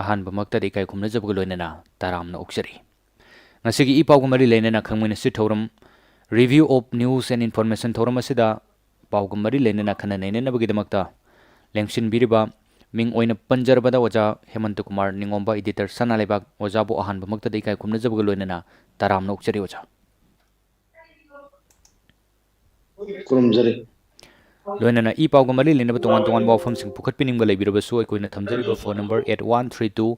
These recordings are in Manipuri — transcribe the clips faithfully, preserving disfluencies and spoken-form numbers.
ꯑꯍꯥꯟꯕꯃꯛꯇꯗ ꯏꯀꯥꯏ ꯈꯨꯝꯅꯖꯕꯒ ꯂꯣꯏꯅꯅ ꯇꯔꯥꯝꯅ ꯑꯣꯛꯆꯔꯤ꯫ ꯉꯁꯤꯒꯤ ꯏ ꯄꯥꯎꯒ ꯃꯔꯤ ꯂꯩꯅꯅ ꯈꯪꯃꯤꯟꯅꯁꯤ ꯊꯧꯔꯝ, Review of News and Information ꯊꯧꯔꯝ ꯑꯁꯤꯗ ꯄꯥꯎꯒ ꯃꯔꯤ ꯂꯩꯅꯅ ꯈꯟꯅ ꯅꯩꯅꯅꯕꯒꯤꯗꯃꯛꯇ ꯂꯦꯡꯁꯤꯟꯕꯤꯔꯤꯕ ꯃꯤꯡ ꯑꯣꯏꯅ ꯄꯟꯖꯔꯕꯗ ꯑꯣꯖꯥ ꯍꯦꯃꯟꯇ ꯀꯨꯃꯥꯔ ꯅꯤꯉꯣꯝꯕ, editor ꯁꯅꯥ ꯂꯩꯕꯥꯛ, ꯑꯣꯖꯥꯕꯨ ꯑꯍꯥꯟꯕꯃꯛꯇꯗ ꯏꯀꯥꯏ ꯈꯨꯝꯅꯖꯕꯒ ꯂꯣꯏꯅꯅ ꯇꯔꯥꯝꯅ ꯑꯣꯛꯆꯔꯤ ꯑꯣꯖꯥ꯫ ꯈꯨꯔꯨꯝꯖꯔꯤ꯫ ꯂꯣꯏꯅꯅ ꯏ ꯄꯥꯎꯒ ꯃꯔꯤ ꯂꯩꯅꯕ ꯇꯣꯉꯥꯟ ꯇꯣꯉꯥꯟꯕ ꯋꯥꯐꯝꯁꯤꯡ ꯄꯨꯈꯠꯄꯤꯅꯤꯡꯕ ꯂꯩꯕꯤꯔꯕꯁꯨ ꯑꯩꯈꯣꯏꯅ ꯊꯝꯖꯔꯤꯕ phone number eight one three two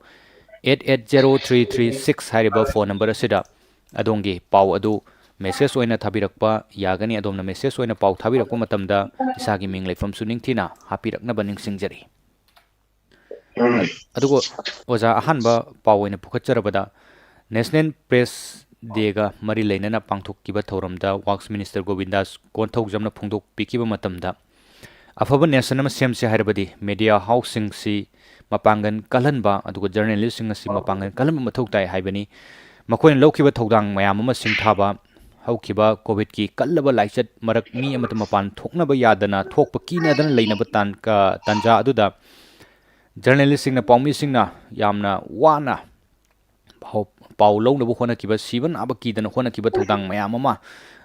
eight eight zero three three six ꯍꯥꯏꯔꯤꯕ phone number ꯑꯁꯤꯗ ꯑꯗꯣꯝꯒꯤ ꯄꯥꯎ ꯑꯗꯨ message ꯑꯣꯏꯅ ꯊꯥꯕꯤꯔꯛꯄ ꯌꯥꯒꯅꯤ꯫ ꯑꯗꯣꯝꯅ message ꯑꯣꯏꯅ ꯄꯥꯎ ꯊꯥꯕꯤꯔꯛꯄ ꯃꯇꯝꯗ ꯏꯁꯥꯒꯤ ꯃꯤꯡ ꯂꯩꯐꯝꯁꯨ ꯅꯤꯡꯊꯤꯅ ꯍꯥꯞꯄꯤꯔꯛꯅꯕ ꯅꯤꯡꯁꯤꯡꯖꯔꯤ꯫ ꯑꯗꯨꯒ ꯑꯣꯖꯥ, ꯑꯍꯥꯟꯕ ꯄꯥꯎ ꯑꯣꯏꯅ ꯄꯨꯈꯠꯆꯔꯕꯗ, National Press Dayꯒ ꯃꯔꯤ ꯂꯩꯅꯅ ꯄꯥꯡꯊꯣꯛꯈꯤꯕ ꯊꯧꯔꯝꯗ Works Minister ꯒꯣꯕꯤꯟꯗꯥꯁ ꯀꯣꯟꯊꯧꯖꯝꯅ ꯐꯣꯡꯗꯣꯛꯄꯤꯈꯤꯕ ꯃꯇꯝꯗ, ꯑꯐꯕ nation ꯑꯃ ꯁꯦꯝꯁꯦ ꯍꯥꯏꯔꯕꯗꯤ media houseꯁꯤꯡꯁꯤ ꯃꯄꯥꯡꯒꯜ ꯀꯜꯍꯟꯕ, ꯑꯗꯨꯒ journalistꯁꯤꯡ ꯑꯁꯤ ꯃꯄꯥꯡꯒꯜ ꯀꯜꯍꯟꯕ ꯃꯊꯧ ꯇꯥꯏ ꯍꯥꯏꯕꯅꯤ꯫ ꯃꯈꯣꯏꯅ ꯂꯧꯈꯤꯕ ꯊꯧꯗꯥꯡ ꯃꯌꯥꯝ ꯑꯃ ꯁꯤꯡꯊꯥꯕ, ꯍꯧꯈꯤꯕ COVIDꯀꯤ ꯀꯜꯂꯕ ꯂꯥꯏꯆꯠ ꯃꯔꯛ ꯃꯤ ꯑꯃꯠꯇ ꯃꯄꯥꯟ ꯊꯣꯛꯅꯕ ꯌꯥꯗꯅ, ꯊꯣꯛꯄ ꯀꯤꯅꯗꯅ ꯂꯩꯅꯕ ꯇꯥꯟ-, ꯀ-, ꯇꯥꯟꯖꯥ ꯑꯗꯨꯗ journalistꯁꯤꯡꯅ, ꯄꯥꯎꯃꯤꯁꯤꯡꯅ ꯌꯥꯝꯅ ꯋꯥꯅ ꯄꯥꯎ, ꯄꯥꯎ ꯂꯧꯅꯕ ꯍꯣꯠꯅꯈꯤꯕ, ꯁꯤꯕ ꯅꯥꯕ ꯀꯤꯗꯅ ꯍꯣꯠꯅꯈꯤꯕ ꯊꯧꯗꯥꯡ ꯃꯌꯥꯝ ꯑꯃ,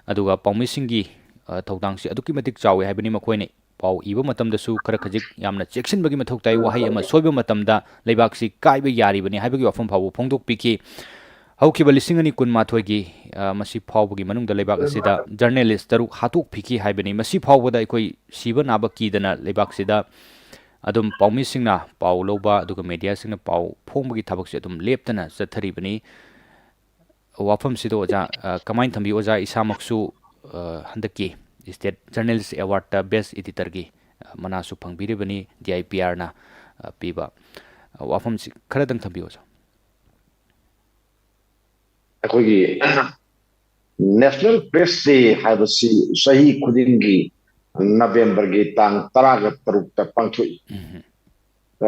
ꯑꯗꯨꯒ ꯄꯥꯎꯃꯤꯁꯤꯡꯒꯤ, ꯑ, ꯊꯧꯗꯥꯡꯁꯤ ꯑꯗꯨꯛꯀꯤ ꯃꯇꯤꯛ ꯆꯥꯎꯏ ꯍꯥꯏꯕꯅꯤ꯫ ꯃꯈꯣꯏꯅ ꯄꯥꯎ ꯏꯕ ꯃꯇꯝꯗꯁꯨ ꯈꯔ ꯈꯖꯤꯛ ꯌꯥꯝꯅ ꯆꯦꯛꯁꯤꯟꯕꯒꯤ ꯃꯊꯧ ꯇꯥꯏ꯫ ꯋꯥꯍꯩ ꯑꯃ ꯁꯣꯏꯕ ꯃꯇꯝꯗ ꯂꯩꯕꯥꯛꯁꯤ ꯀꯥꯏꯕ ꯌꯥꯔꯤꯕꯅꯤ ꯍꯥꯏꯕꯒꯤ ꯋꯥꯐꯝ ꯐꯥꯎꯕ ꯐꯣꯡꯗꯣꯛꯄꯤꯈꯤ꯫ ꯍꯧꯈꯤꯕ ꯂꯤꯁꯤꯡ ꯑꯅꯤ ꯀꯨꯟꯃꯥꯊꯣꯏꯒꯤ, ꯑ, ꯃꯁꯤ ꯐꯥꯎꯕꯒꯤ ꯃꯅꯨꯡꯗ ꯂꯩꯕꯥꯛ ꯑꯁꯤꯗ journalist ꯇꯔꯨꯛ ꯍꯥꯠꯇꯣꯛꯄꯤꯈꯤ ꯍꯥꯏꯕꯅꯤ꯫ ꯃꯁꯤ ꯐꯥꯎꯕꯗ ꯑꯩꯈꯣꯏ ꯁꯤꯕ ꯅꯥꯕ ꯀꯤꯗꯅ ꯂꯩꯕꯥꯛꯁꯤꯗ ꯑꯗꯨꯝ ꯄꯥꯎꯃꯤꯁꯤꯡꯅ ꯄꯥꯎ ꯂꯧꯕ, ꯑꯗꯨꯒ mediaꯁꯤꯡꯅ ꯄꯥꯎ ꯐꯣꯡꯕꯒꯤ ꯊꯕꯛꯁꯦ ꯑꯗꯨꯝ ꯂꯦꯞꯇꯅ ꯆꯠꯊꯔꯤꯕꯅꯤ꯫ ꯋꯥꯐꯝꯁꯤꯗ ꯑꯣꯖꯥ, ꯑ, ꯀꯃꯥꯏꯅ ꯊꯝꯕꯤ? ꯑꯣꯖꯥ ꯏꯁꯥꯃꯛꯁꯨ, ꯑ, ꯍꯟꯗꯛꯀꯤ State Journalist Awardꯇ Best Editorꯒꯤ, ꯑ, ꯃꯅꯥꯁꯨ ꯐꯪꯕꯤꯔꯤꯕꯅꯤ, DIPRꯅ, ꯑ, ꯄꯤꯕ꯫ ꯑ, ꯋꯥꯐꯝꯁꯤ ꯈꯔꯗꯪ ꯊꯝꯕꯤꯌꯨ ꯑꯣꯖꯥ꯫ ꯑꯩꯈꯣꯏꯒꯤ National Press Day ꯍꯥꯏꯕꯁꯤ ꯆꯍꯤ ꯈꯨꯗꯤꯡꯒꯤ ꯅꯕꯦꯝꯕꯔꯒꯤ ꯇꯥꯡ ꯇꯔꯥꯒ ꯇꯔꯨꯛꯇ ꯄꯥꯡꯊꯣꯛꯏ꯫ ꯎꯝ꯫ ꯑ,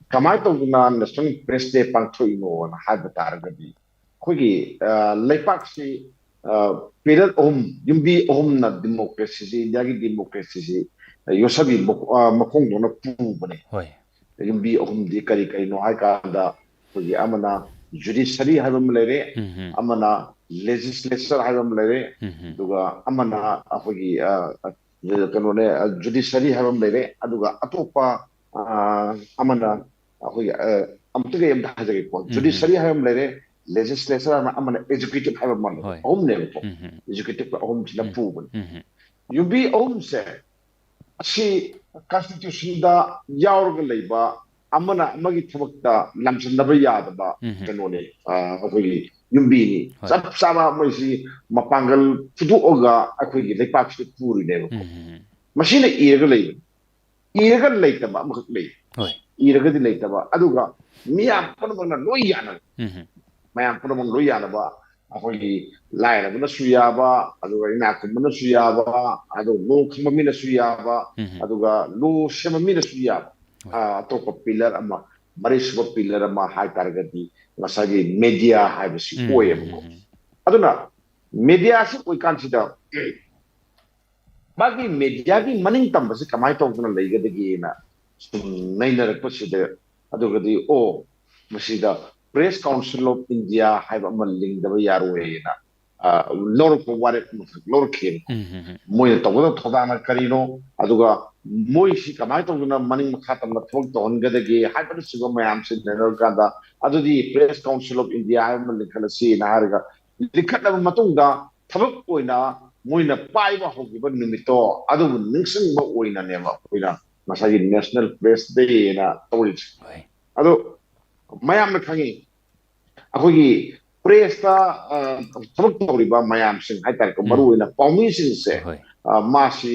ꯀꯃꯥꯏꯅ ꯇꯧꯗꯅ National Press Day ꯄꯥꯡꯊꯣꯛꯏꯅꯣꯅ ꯍꯥꯏꯕ ꯇꯥꯔꯒꯗꯤ, ꯑꯩꯈꯣꯏꯒꯤ, ꯑ, ꯂꯩꯄꯥꯛꯁꯤ, ꯑ, pillar ꯑꯍꯨꯝ, ꯌꯨꯝꯕꯤ ꯑꯍꯨꯝꯅ democracyꯁꯤ, ꯏꯟꯗꯤꯌꯥꯒꯤ democracyꯁꯤ ꯌꯣꯠꯁꯕꯤ ꯃꯈꯣ-, ꯑ, ꯃꯈꯣꯡꯗꯧꯅ ꯄꯨꯕꯅꯦ꯫ ꯍꯣꯏ꯫ ꯌꯨꯝꯕꯤ ꯑꯍꯨꯝꯗꯤ ꯀꯔꯤ ꯀꯔꯤꯅꯣ ꯍꯥꯏ ꯀꯥꯟꯗ, ꯑꯩꯈꯣꯏꯒꯤ ꯑꯃꯅ ꯖꯨꯗꯤꯁꯔꯤ ꯍꯥꯏꯕ ꯑꯃ ꯂꯩꯔꯦ, ꯎꯝ ꯍꯝ꯫ ꯑꯃꯅ ꯂꯦꯖꯤꯁꯂꯦꯆꯔ ꯍꯥꯏꯕ ꯑꯃ ꯂꯩꯔꯦ, ꯎꯝ ꯍꯝ꯫ ꯑꯗꯨꯒ ꯑꯃꯅ ꯑꯩꯈꯣꯏꯒꯤ ꯑ, ꯑ, ꯀꯩꯅꯣꯅꯦ, ꯖꯨꯗꯤꯁꯔꯤ ꯍꯥꯏꯕ ꯑꯃ ꯂꯩꯔꯦ, ꯑꯗꯨꯒ ꯑꯇꯣꯞꯄ ꯑ, ꯑꯃꯅ ꯑꯩꯈꯣꯏꯒꯤ ꯑ, ꯑꯃꯨꯛꯇꯒ ꯑꯝꯇ ꯍꯥꯏꯖꯒꯦꯀꯣ, ꯎꯝ ꯍꯝ꯫ ꯖꯨꯗꯤꯁꯔꯤ ꯍꯥꯏꯕ ꯑꯃ ꯂꯩꯔꯦ, ꯂꯦꯖꯤꯁꯂꯦꯆꯔ ꯑꯃ, ꯑꯃꯅ ꯑꯦꯖꯨꯀꯦꯇꯤꯚ ꯍꯥꯏꯕ ꯑꯃ ꯂꯩꯔꯦ, ꯍꯣꯏ꯫ ꯑꯍꯨꯝꯅꯦꯕꯀꯣ꯫ ꯎꯝ ꯍꯝ꯫ ꯑꯦꯖꯨꯀꯦꯇꯤꯚ ꯑꯍꯨꯝꯁꯤꯅ ꯎꯝ꯫ ꯄꯨꯕꯅꯤ꯫ ꯎꯝ ꯍꯝ꯫ ꯌꯨꯝꯕꯤ ꯑꯍꯨꯝꯁꯦ ꯑꯁꯤ ꯀꯟꯁꯇꯤꯇ꯭ꯌꯨꯁꯟꯗ ꯌꯥꯎꯔꯒ ꯂꯩꯕ, ꯑꯃꯅ ꯑꯃꯒꯤ ꯊꯕꯛꯇ ꯂꯥꯝꯁꯤꯟꯅꯕ ꯌꯥꯗꯕ ꯎꯝ꯫ ꯀꯩꯅꯣꯅꯦ, ꯑ, ꯑꯩꯈꯣꯏꯒꯤ ꯌꯨꯝꯕꯤꯅꯤ꯫ ꯍꯣꯏ꯫ ꯆꯞ ꯆꯥꯕ ꯃꯣꯏꯁꯤ ꯃꯄꯥꯡꯒꯜ ꯐꯨꯗꯣꯛꯑꯒ ꯑꯩꯈꯣꯏꯒꯤ ꯂꯩꯄꯥꯛꯁꯤꯗ ꯄꯨꯔꯤꯅꯦꯕꯀꯣ꯫ ꯎꯝ꯫ ꯃꯁꯤꯅ ꯏꯔꯒ ꯂꯩꯕꯅꯤ꯫ ꯏꯔꯒ ꯂꯩꯇꯕ ꯑꯃꯈꯛ ꯂꯩ꯫ ꯍꯣꯏ꯫ ꯏꯔꯒꯗꯤ ꯂꯩꯇꯕ, ꯑꯗꯨꯒ ꯃꯤꯌꯥꯝ ꯄꯨꯝꯅꯃꯛꯅ ꯂꯣꯏ ꯌꯥꯅꯕ꯫ ꯎꯝ꯫ ꯃꯌꯥꯝ ꯄꯨꯝꯅꯃꯛ ꯂꯣꯏ ꯌꯥꯅꯕ, ꯑꯩꯈꯣꯏꯒꯤ ꯂꯥꯏꯔꯕꯅꯁꯨ ꯌꯥꯕ, ꯑꯗꯨꯒ ꯏꯅꯥꯛ ꯈꯨꯟꯕꯅꯁꯨ ꯌꯥꯕ, ꯑꯗꯨꯒ ꯂꯣ ꯈꯪꯕ ꯃꯤꯅꯁꯨ ꯌꯥꯕ, ꯎꯝ꯫ ꯑꯗꯨꯒ ꯂꯣ ꯁꯦꯝꯕ ꯃꯤꯅꯁꯨ ꯌꯥꯕ, ꯍꯣꯏ꯫ ꯑ, ꯑꯇꯣꯞꯄ ꯄꯤꯂꯔ ꯑꯃ, ꯃꯔꯤꯁꯨꯕ ꯄꯤꯂꯔ ꯑꯃ ꯍꯥꯏ ꯇꯥꯔꯒꯗꯤ ꯉꯁꯥꯏꯒꯤ ꯃꯦꯗꯤꯌꯥ ꯍꯥꯏꯕꯁꯤ ꯎꯝ, ꯑꯣꯏꯌꯦꯕꯀꯣ꯫ ꯎꯝ, ꯎꯝ꯫ ꯑꯗꯨꯅ ꯃꯦꯗꯤꯌꯥꯁꯤ ꯑꯣꯏꯀꯥꯟꯁꯤꯗ ꯃꯥꯒꯤ ꯃꯦꯗꯤꯌꯥꯒꯤ ꯃꯅꯤꯡ ꯇꯝꯕꯁꯤ ꯀꯃꯥꯏꯅ ꯇꯧꯗꯅ ꯂꯩꯒꯗꯒꯦꯅ ꯁꯨꯝ ꯅꯩꯅꯔꯛꯄꯁꯤꯗ, ꯑꯗꯨꯒꯗꯤ, ꯑꯣ, ꯃꯁꯤꯗ Press Council of India ꯍꯥꯏꯕ ꯑꯃ ꯂꯤꯡꯗꯕ ꯌꯥꯔꯣꯏꯅ, ꯑ, ꯂꯧꯔꯛꯄ ꯋꯥꯔꯦꯞ ꯑꯃꯈꯛ ꯂꯧꯔꯛꯈꯤꯕ꯫ ꯎꯝ, ꯎꯝ, ꯎꯝ꯫ ꯃꯣꯏꯅ ꯇꯧꯒꯗꯕ ꯊꯧꯗꯥꯡꯅ ꯀꯔꯤꯅꯣ, ꯑꯗꯨꯒ ꯃꯣꯏꯁꯤ ꯀꯃꯥꯏꯅ ꯇꯧꯗꯅ ꯃꯅꯤꯡ ꯃꯈꯥ ꯇꯝꯅ ꯊꯕꯛ ꯇꯧꯍꯟꯒꯗꯒꯦ ꯍꯥꯏꯕꯅꯆꯤꯡꯕ ꯃꯌꯥꯝꯁꯤ ꯅꯩꯅꯔꯀꯥꯟꯗ, ꯑꯗꯨꯗꯤ Press Council of India ꯍꯥꯏꯕ ꯑꯃ ꯂꯤꯡꯈꯠꯂꯁꯤꯅ ꯍꯥꯏꯔꯒ, ꯂꯤꯡꯈꯠꯂꯕ ꯃꯇꯨꯡꯗ ꯊꯕꯛ ꯑꯣꯏꯅ ꯃꯣꯏꯅ ꯄꯥꯏꯕ ꯍꯧꯈꯤꯕ ꯅꯨꯃꯤꯠꯇꯣ, ꯑꯗꯨꯕꯨ ꯅꯤꯡꯁꯤꯡꯕ ꯑꯣꯏꯅꯅꯦꯕ ꯑꯩꯈꯣꯏꯅ ꯉꯁꯥꯏꯒꯤ National Press Day ꯍꯥꯏꯅ ꯇꯧꯔꯤꯁꯦ꯫ ꯍꯣꯏ꯫ ꯑꯗꯣ ꯃꯌꯥꯝꯅ ꯈꯪꯉꯤ, ꯑꯩꯈꯣꯏꯒꯤ ꯄ꯭ꯔꯦꯁꯇ, ꯑ, ꯊꯕꯛ ꯇꯧꯔꯤꯕ ꯃꯌꯥꯝꯁꯤꯡ ꯍꯥꯏꯇꯥꯔꯦꯀꯣ, ꯎꯝ꯫ ꯃꯔꯨꯑꯣꯏꯅ ꯄꯥꯎꯃꯤꯁꯤꯡꯁꯦ, ꯍꯣꯏ꯫ ꯑ, ꯃꯥꯁꯤ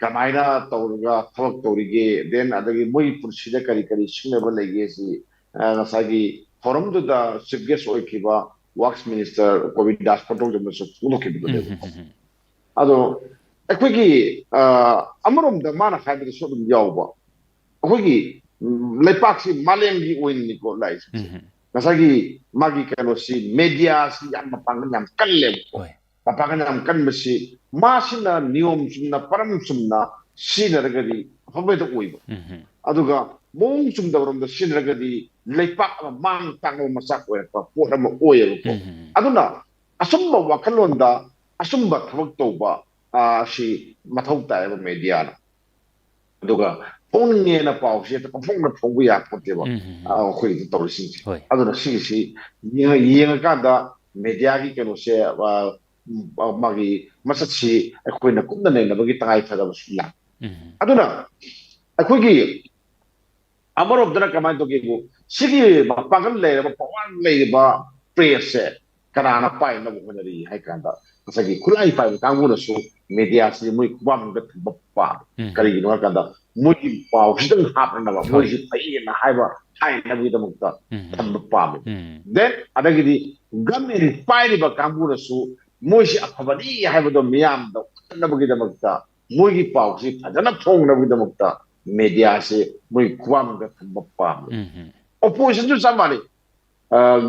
ꯀꯃꯥꯏꯅ ꯇꯧꯔꯒ ꯊꯕꯛ ꯇꯧꯔꯤꯒꯦ, then ꯑꯗꯒꯤ ꯃꯣꯏꯒꯤ ꯄꯨꯟꯁꯤꯗ ꯀꯔꯤ ꯀꯔꯤ ꯁꯤꯡꯅꯕ ꯂꯩꯒꯦ ꯁꯤ, ꯑ, ꯉꯁꯥꯏꯒꯤ ꯊꯧꯔꯝꯗꯨꯗ ꯆꯤꯐ ꯒꯦꯁ ꯑꯣꯏꯈꯤꯕ ꯋꯥꯛꯁ ꯃꯤꯅꯤꯁꯇꯔ ꯒꯣꯕꯤꯟꯗꯥꯁ ꯄꯟꯇꯧꯖꯝꯅꯁꯨ ꯐꯣꯡꯗꯣꯛꯈꯤꯕꯗꯨꯅꯦꯕꯀꯣ꯫ ꯎꯝ, ꯎꯝ, ꯎꯝ꯫ ꯑꯗꯣ ꯑꯩꯈꯣꯏꯒꯤ, ꯑ, ꯑꯃꯔꯣꯝꯗ ꯃꯥꯅ ꯍꯥꯏꯕꯗꯁꯨ ꯑꯗꯨꯝ ꯌꯥꯎꯕ, ꯑꯩꯈꯣꯏꯒꯤ, ꯎꯝ, ꯂꯩꯄꯥꯛꯁꯤ ꯃꯥꯂꯦꯝꯒꯤ ꯑꯣꯏꯅꯅꯤꯀꯣ ꯂꯥꯛꯏꯁꯦ꯫ ꯎꯝ꯫ ꯉꯁꯥꯏꯒꯤ ꯃꯥꯒꯤ ꯀꯩꯅꯣꯁꯤ, ꯃꯦꯗꯤꯌꯥꯁꯤ ꯌꯥꯝ ꯃꯄꯥꯡꯒꯜ ꯌꯥꯝ ꯀꯜꯂꯦꯕꯀꯣ꯫ ꯍꯣꯏ꯫ ꯃꯄꯥꯡꯒꯜ ꯌꯥꯝ ꯀꯟꯕꯁꯤ ꯃꯥꯁꯤꯅ ꯅꯤꯌꯣꯝ ꯆꯨꯝꯅ, ꯄꯔꯝ ꯆꯨꯝꯅ ꯁꯤꯖꯤꯟꯅꯔꯒꯗꯤ ꯑꯐꯕ ꯍꯦꯛꯇ ꯑꯣꯏꯕ꯫ ꯎꯝ꯫ ꯑꯗꯨꯒ ꯃꯑꯣꯡ ꯆꯨꯝꯗꯕꯔꯣꯝꯗ ꯁꯤꯖꯤꯟꯅꯔꯒꯗꯤ ꯂꯩꯄꯥꯛ ꯑꯃ ꯃꯥꯡ ꯇꯥꯛꯅꯕ ꯃꯆꯥꯛ ꯑꯣꯏꯔꯛꯄ ꯄꯣꯠ ꯑꯃ ꯑꯣꯏꯌꯦꯕꯀꯣ꯫ ꯎꯝ. ꯑꯗꯨꯅ ꯑꯆꯨꯝꯕ ꯋꯥꯈꯜꯂꯣꯟꯗ ꯑꯆꯨꯝꯕ ꯊꯕꯛ ꯇꯧꯕ ꯑ, ꯁꯤ ꯃꯊꯧ ꯇꯥꯏꯌꯦꯕ ꯃꯦꯗꯤꯌꯥꯅ꯫ ꯑꯗꯨꯒ ꯐꯣꯡꯅꯤꯡꯉꯦꯅ ꯄꯥꯎꯁꯦ ꯍꯦꯛꯇ ꯄꯪꯐꯣꯡꯗ ꯐꯣꯡꯕ ꯌꯥꯄꯣꯠꯇꯦꯕ꯫ ꯎꯝ, ꯎꯝ, ꯎꯝ. ꯑ, ꯑꯩꯈꯣꯏꯒꯤꯗꯤ ꯇꯧꯔꯤꯁꯤꯡꯁꯦ꯫ ꯍꯣꯏ. ꯑꯗꯨꯅ ꯁꯤꯒꯤꯁꯤ ꯌꯦꯡꯉ- ꯌꯦꯡꯉꯀꯥꯟꯗ ꯃꯦꯗꯤꯌꯥꯒꯤ ꯀꯩꯅꯣꯁꯦ, ꯑ, ꯎꯝ, ꯑ, ꯃꯥꯒꯤ ꯃꯁꯛꯁꯤ ꯑꯩꯈꯣꯏꯅ ꯀꯨꯞꯅ ꯅꯩꯅꯕꯒꯤ ꯇꯉꯥꯏ ꯐꯗꯕꯁꯨ ꯂꯥꯛ꯫ ꯎꯝ. ꯑꯗꯨꯅ ꯑꯩꯈꯣꯏꯒꯤ ꯑꯃꯔꯣꯝꯗꯅ ꯀꯃꯥꯏꯅ ꯇꯧꯒꯦꯕꯨ, ꯁꯤꯒꯤ ꯃꯄꯥꯡꯒꯜ ꯂꯩꯔꯕ, ꯄꯋꯥꯔ ꯂꯩꯔꯕ ꯄ꯭ꯔꯦꯁꯁꯦ ꯀꯅꯥꯅ ꯄꯥꯏꯅꯕ ꯍꯣꯠꯅꯔꯤ ꯍꯥꯏ ꯀꯥꯟꯗ, ꯉꯁꯥꯏꯒꯤ ꯈꯨꯠꯂꯥꯏ ꯄꯥꯏꯕ ꯀꯥꯡꯕꯨꯅꯁꯨ ꯃꯦꯗꯤꯌꯥꯁꯤ ꯃꯣꯏ ꯈꯨꯕꯥꯛꯃꯨꯛꯇ ꯊꯝꯕ ꯄꯥꯝꯃꯤ꯫ ꯎꯝ. ꯀꯔꯤꯒꯤꯅꯣ ꯍꯥꯏ ꯀꯥꯟꯗ, ꯃꯣꯏꯒꯤ ꯄꯥꯎꯁꯤꯗꯪ ꯍꯥꯞꯅꯅꯕ, ꯍꯣꯏ. ꯃꯣꯏꯁꯤ ꯐꯩꯌꯦꯅ ꯍꯥꯏꯕ ꯍꯥꯏꯅꯕꯒꯤꯗꯃꯛꯇ ꯎꯝ. ꯊꯝꯕ ꯄꯥꯝꯃꯤ꯫ ꯎꯝ. Then ꯑꯗꯒꯤꯗꯤ ꯒꯃꯦꯟ ꯄꯥꯏꯔꯤꯕ ꯀꯥꯡꯕꯨꯅꯁꯨ ꯃꯣꯏꯁꯤ ꯑꯐꯕꯅꯤ ꯍꯥꯏꯕꯗꯣ ꯃꯤꯌꯥꯝꯗ ꯎꯠꯅꯕꯒꯤꯗꯃꯛꯇ, ꯃꯣꯏꯒꯤ ꯄꯥꯎꯁꯤ ꯐꯖꯅ ꯐꯣꯡꯅꯕꯒꯤꯗꯃꯛꯇ ꯃꯦꯗꯤꯌꯥꯁꯤ ꯃꯣꯏ ꯈꯨꯕꯥꯛꯃꯨꯛꯇ ꯊꯝꯕ ꯄꯥꯝꯃꯤ꯫ ꯎꯝ. ꯑꯣꯄꯣꯖꯤꯁꯟꯁꯨ ꯆꯞ ꯃꯥꯟꯅꯩ꯫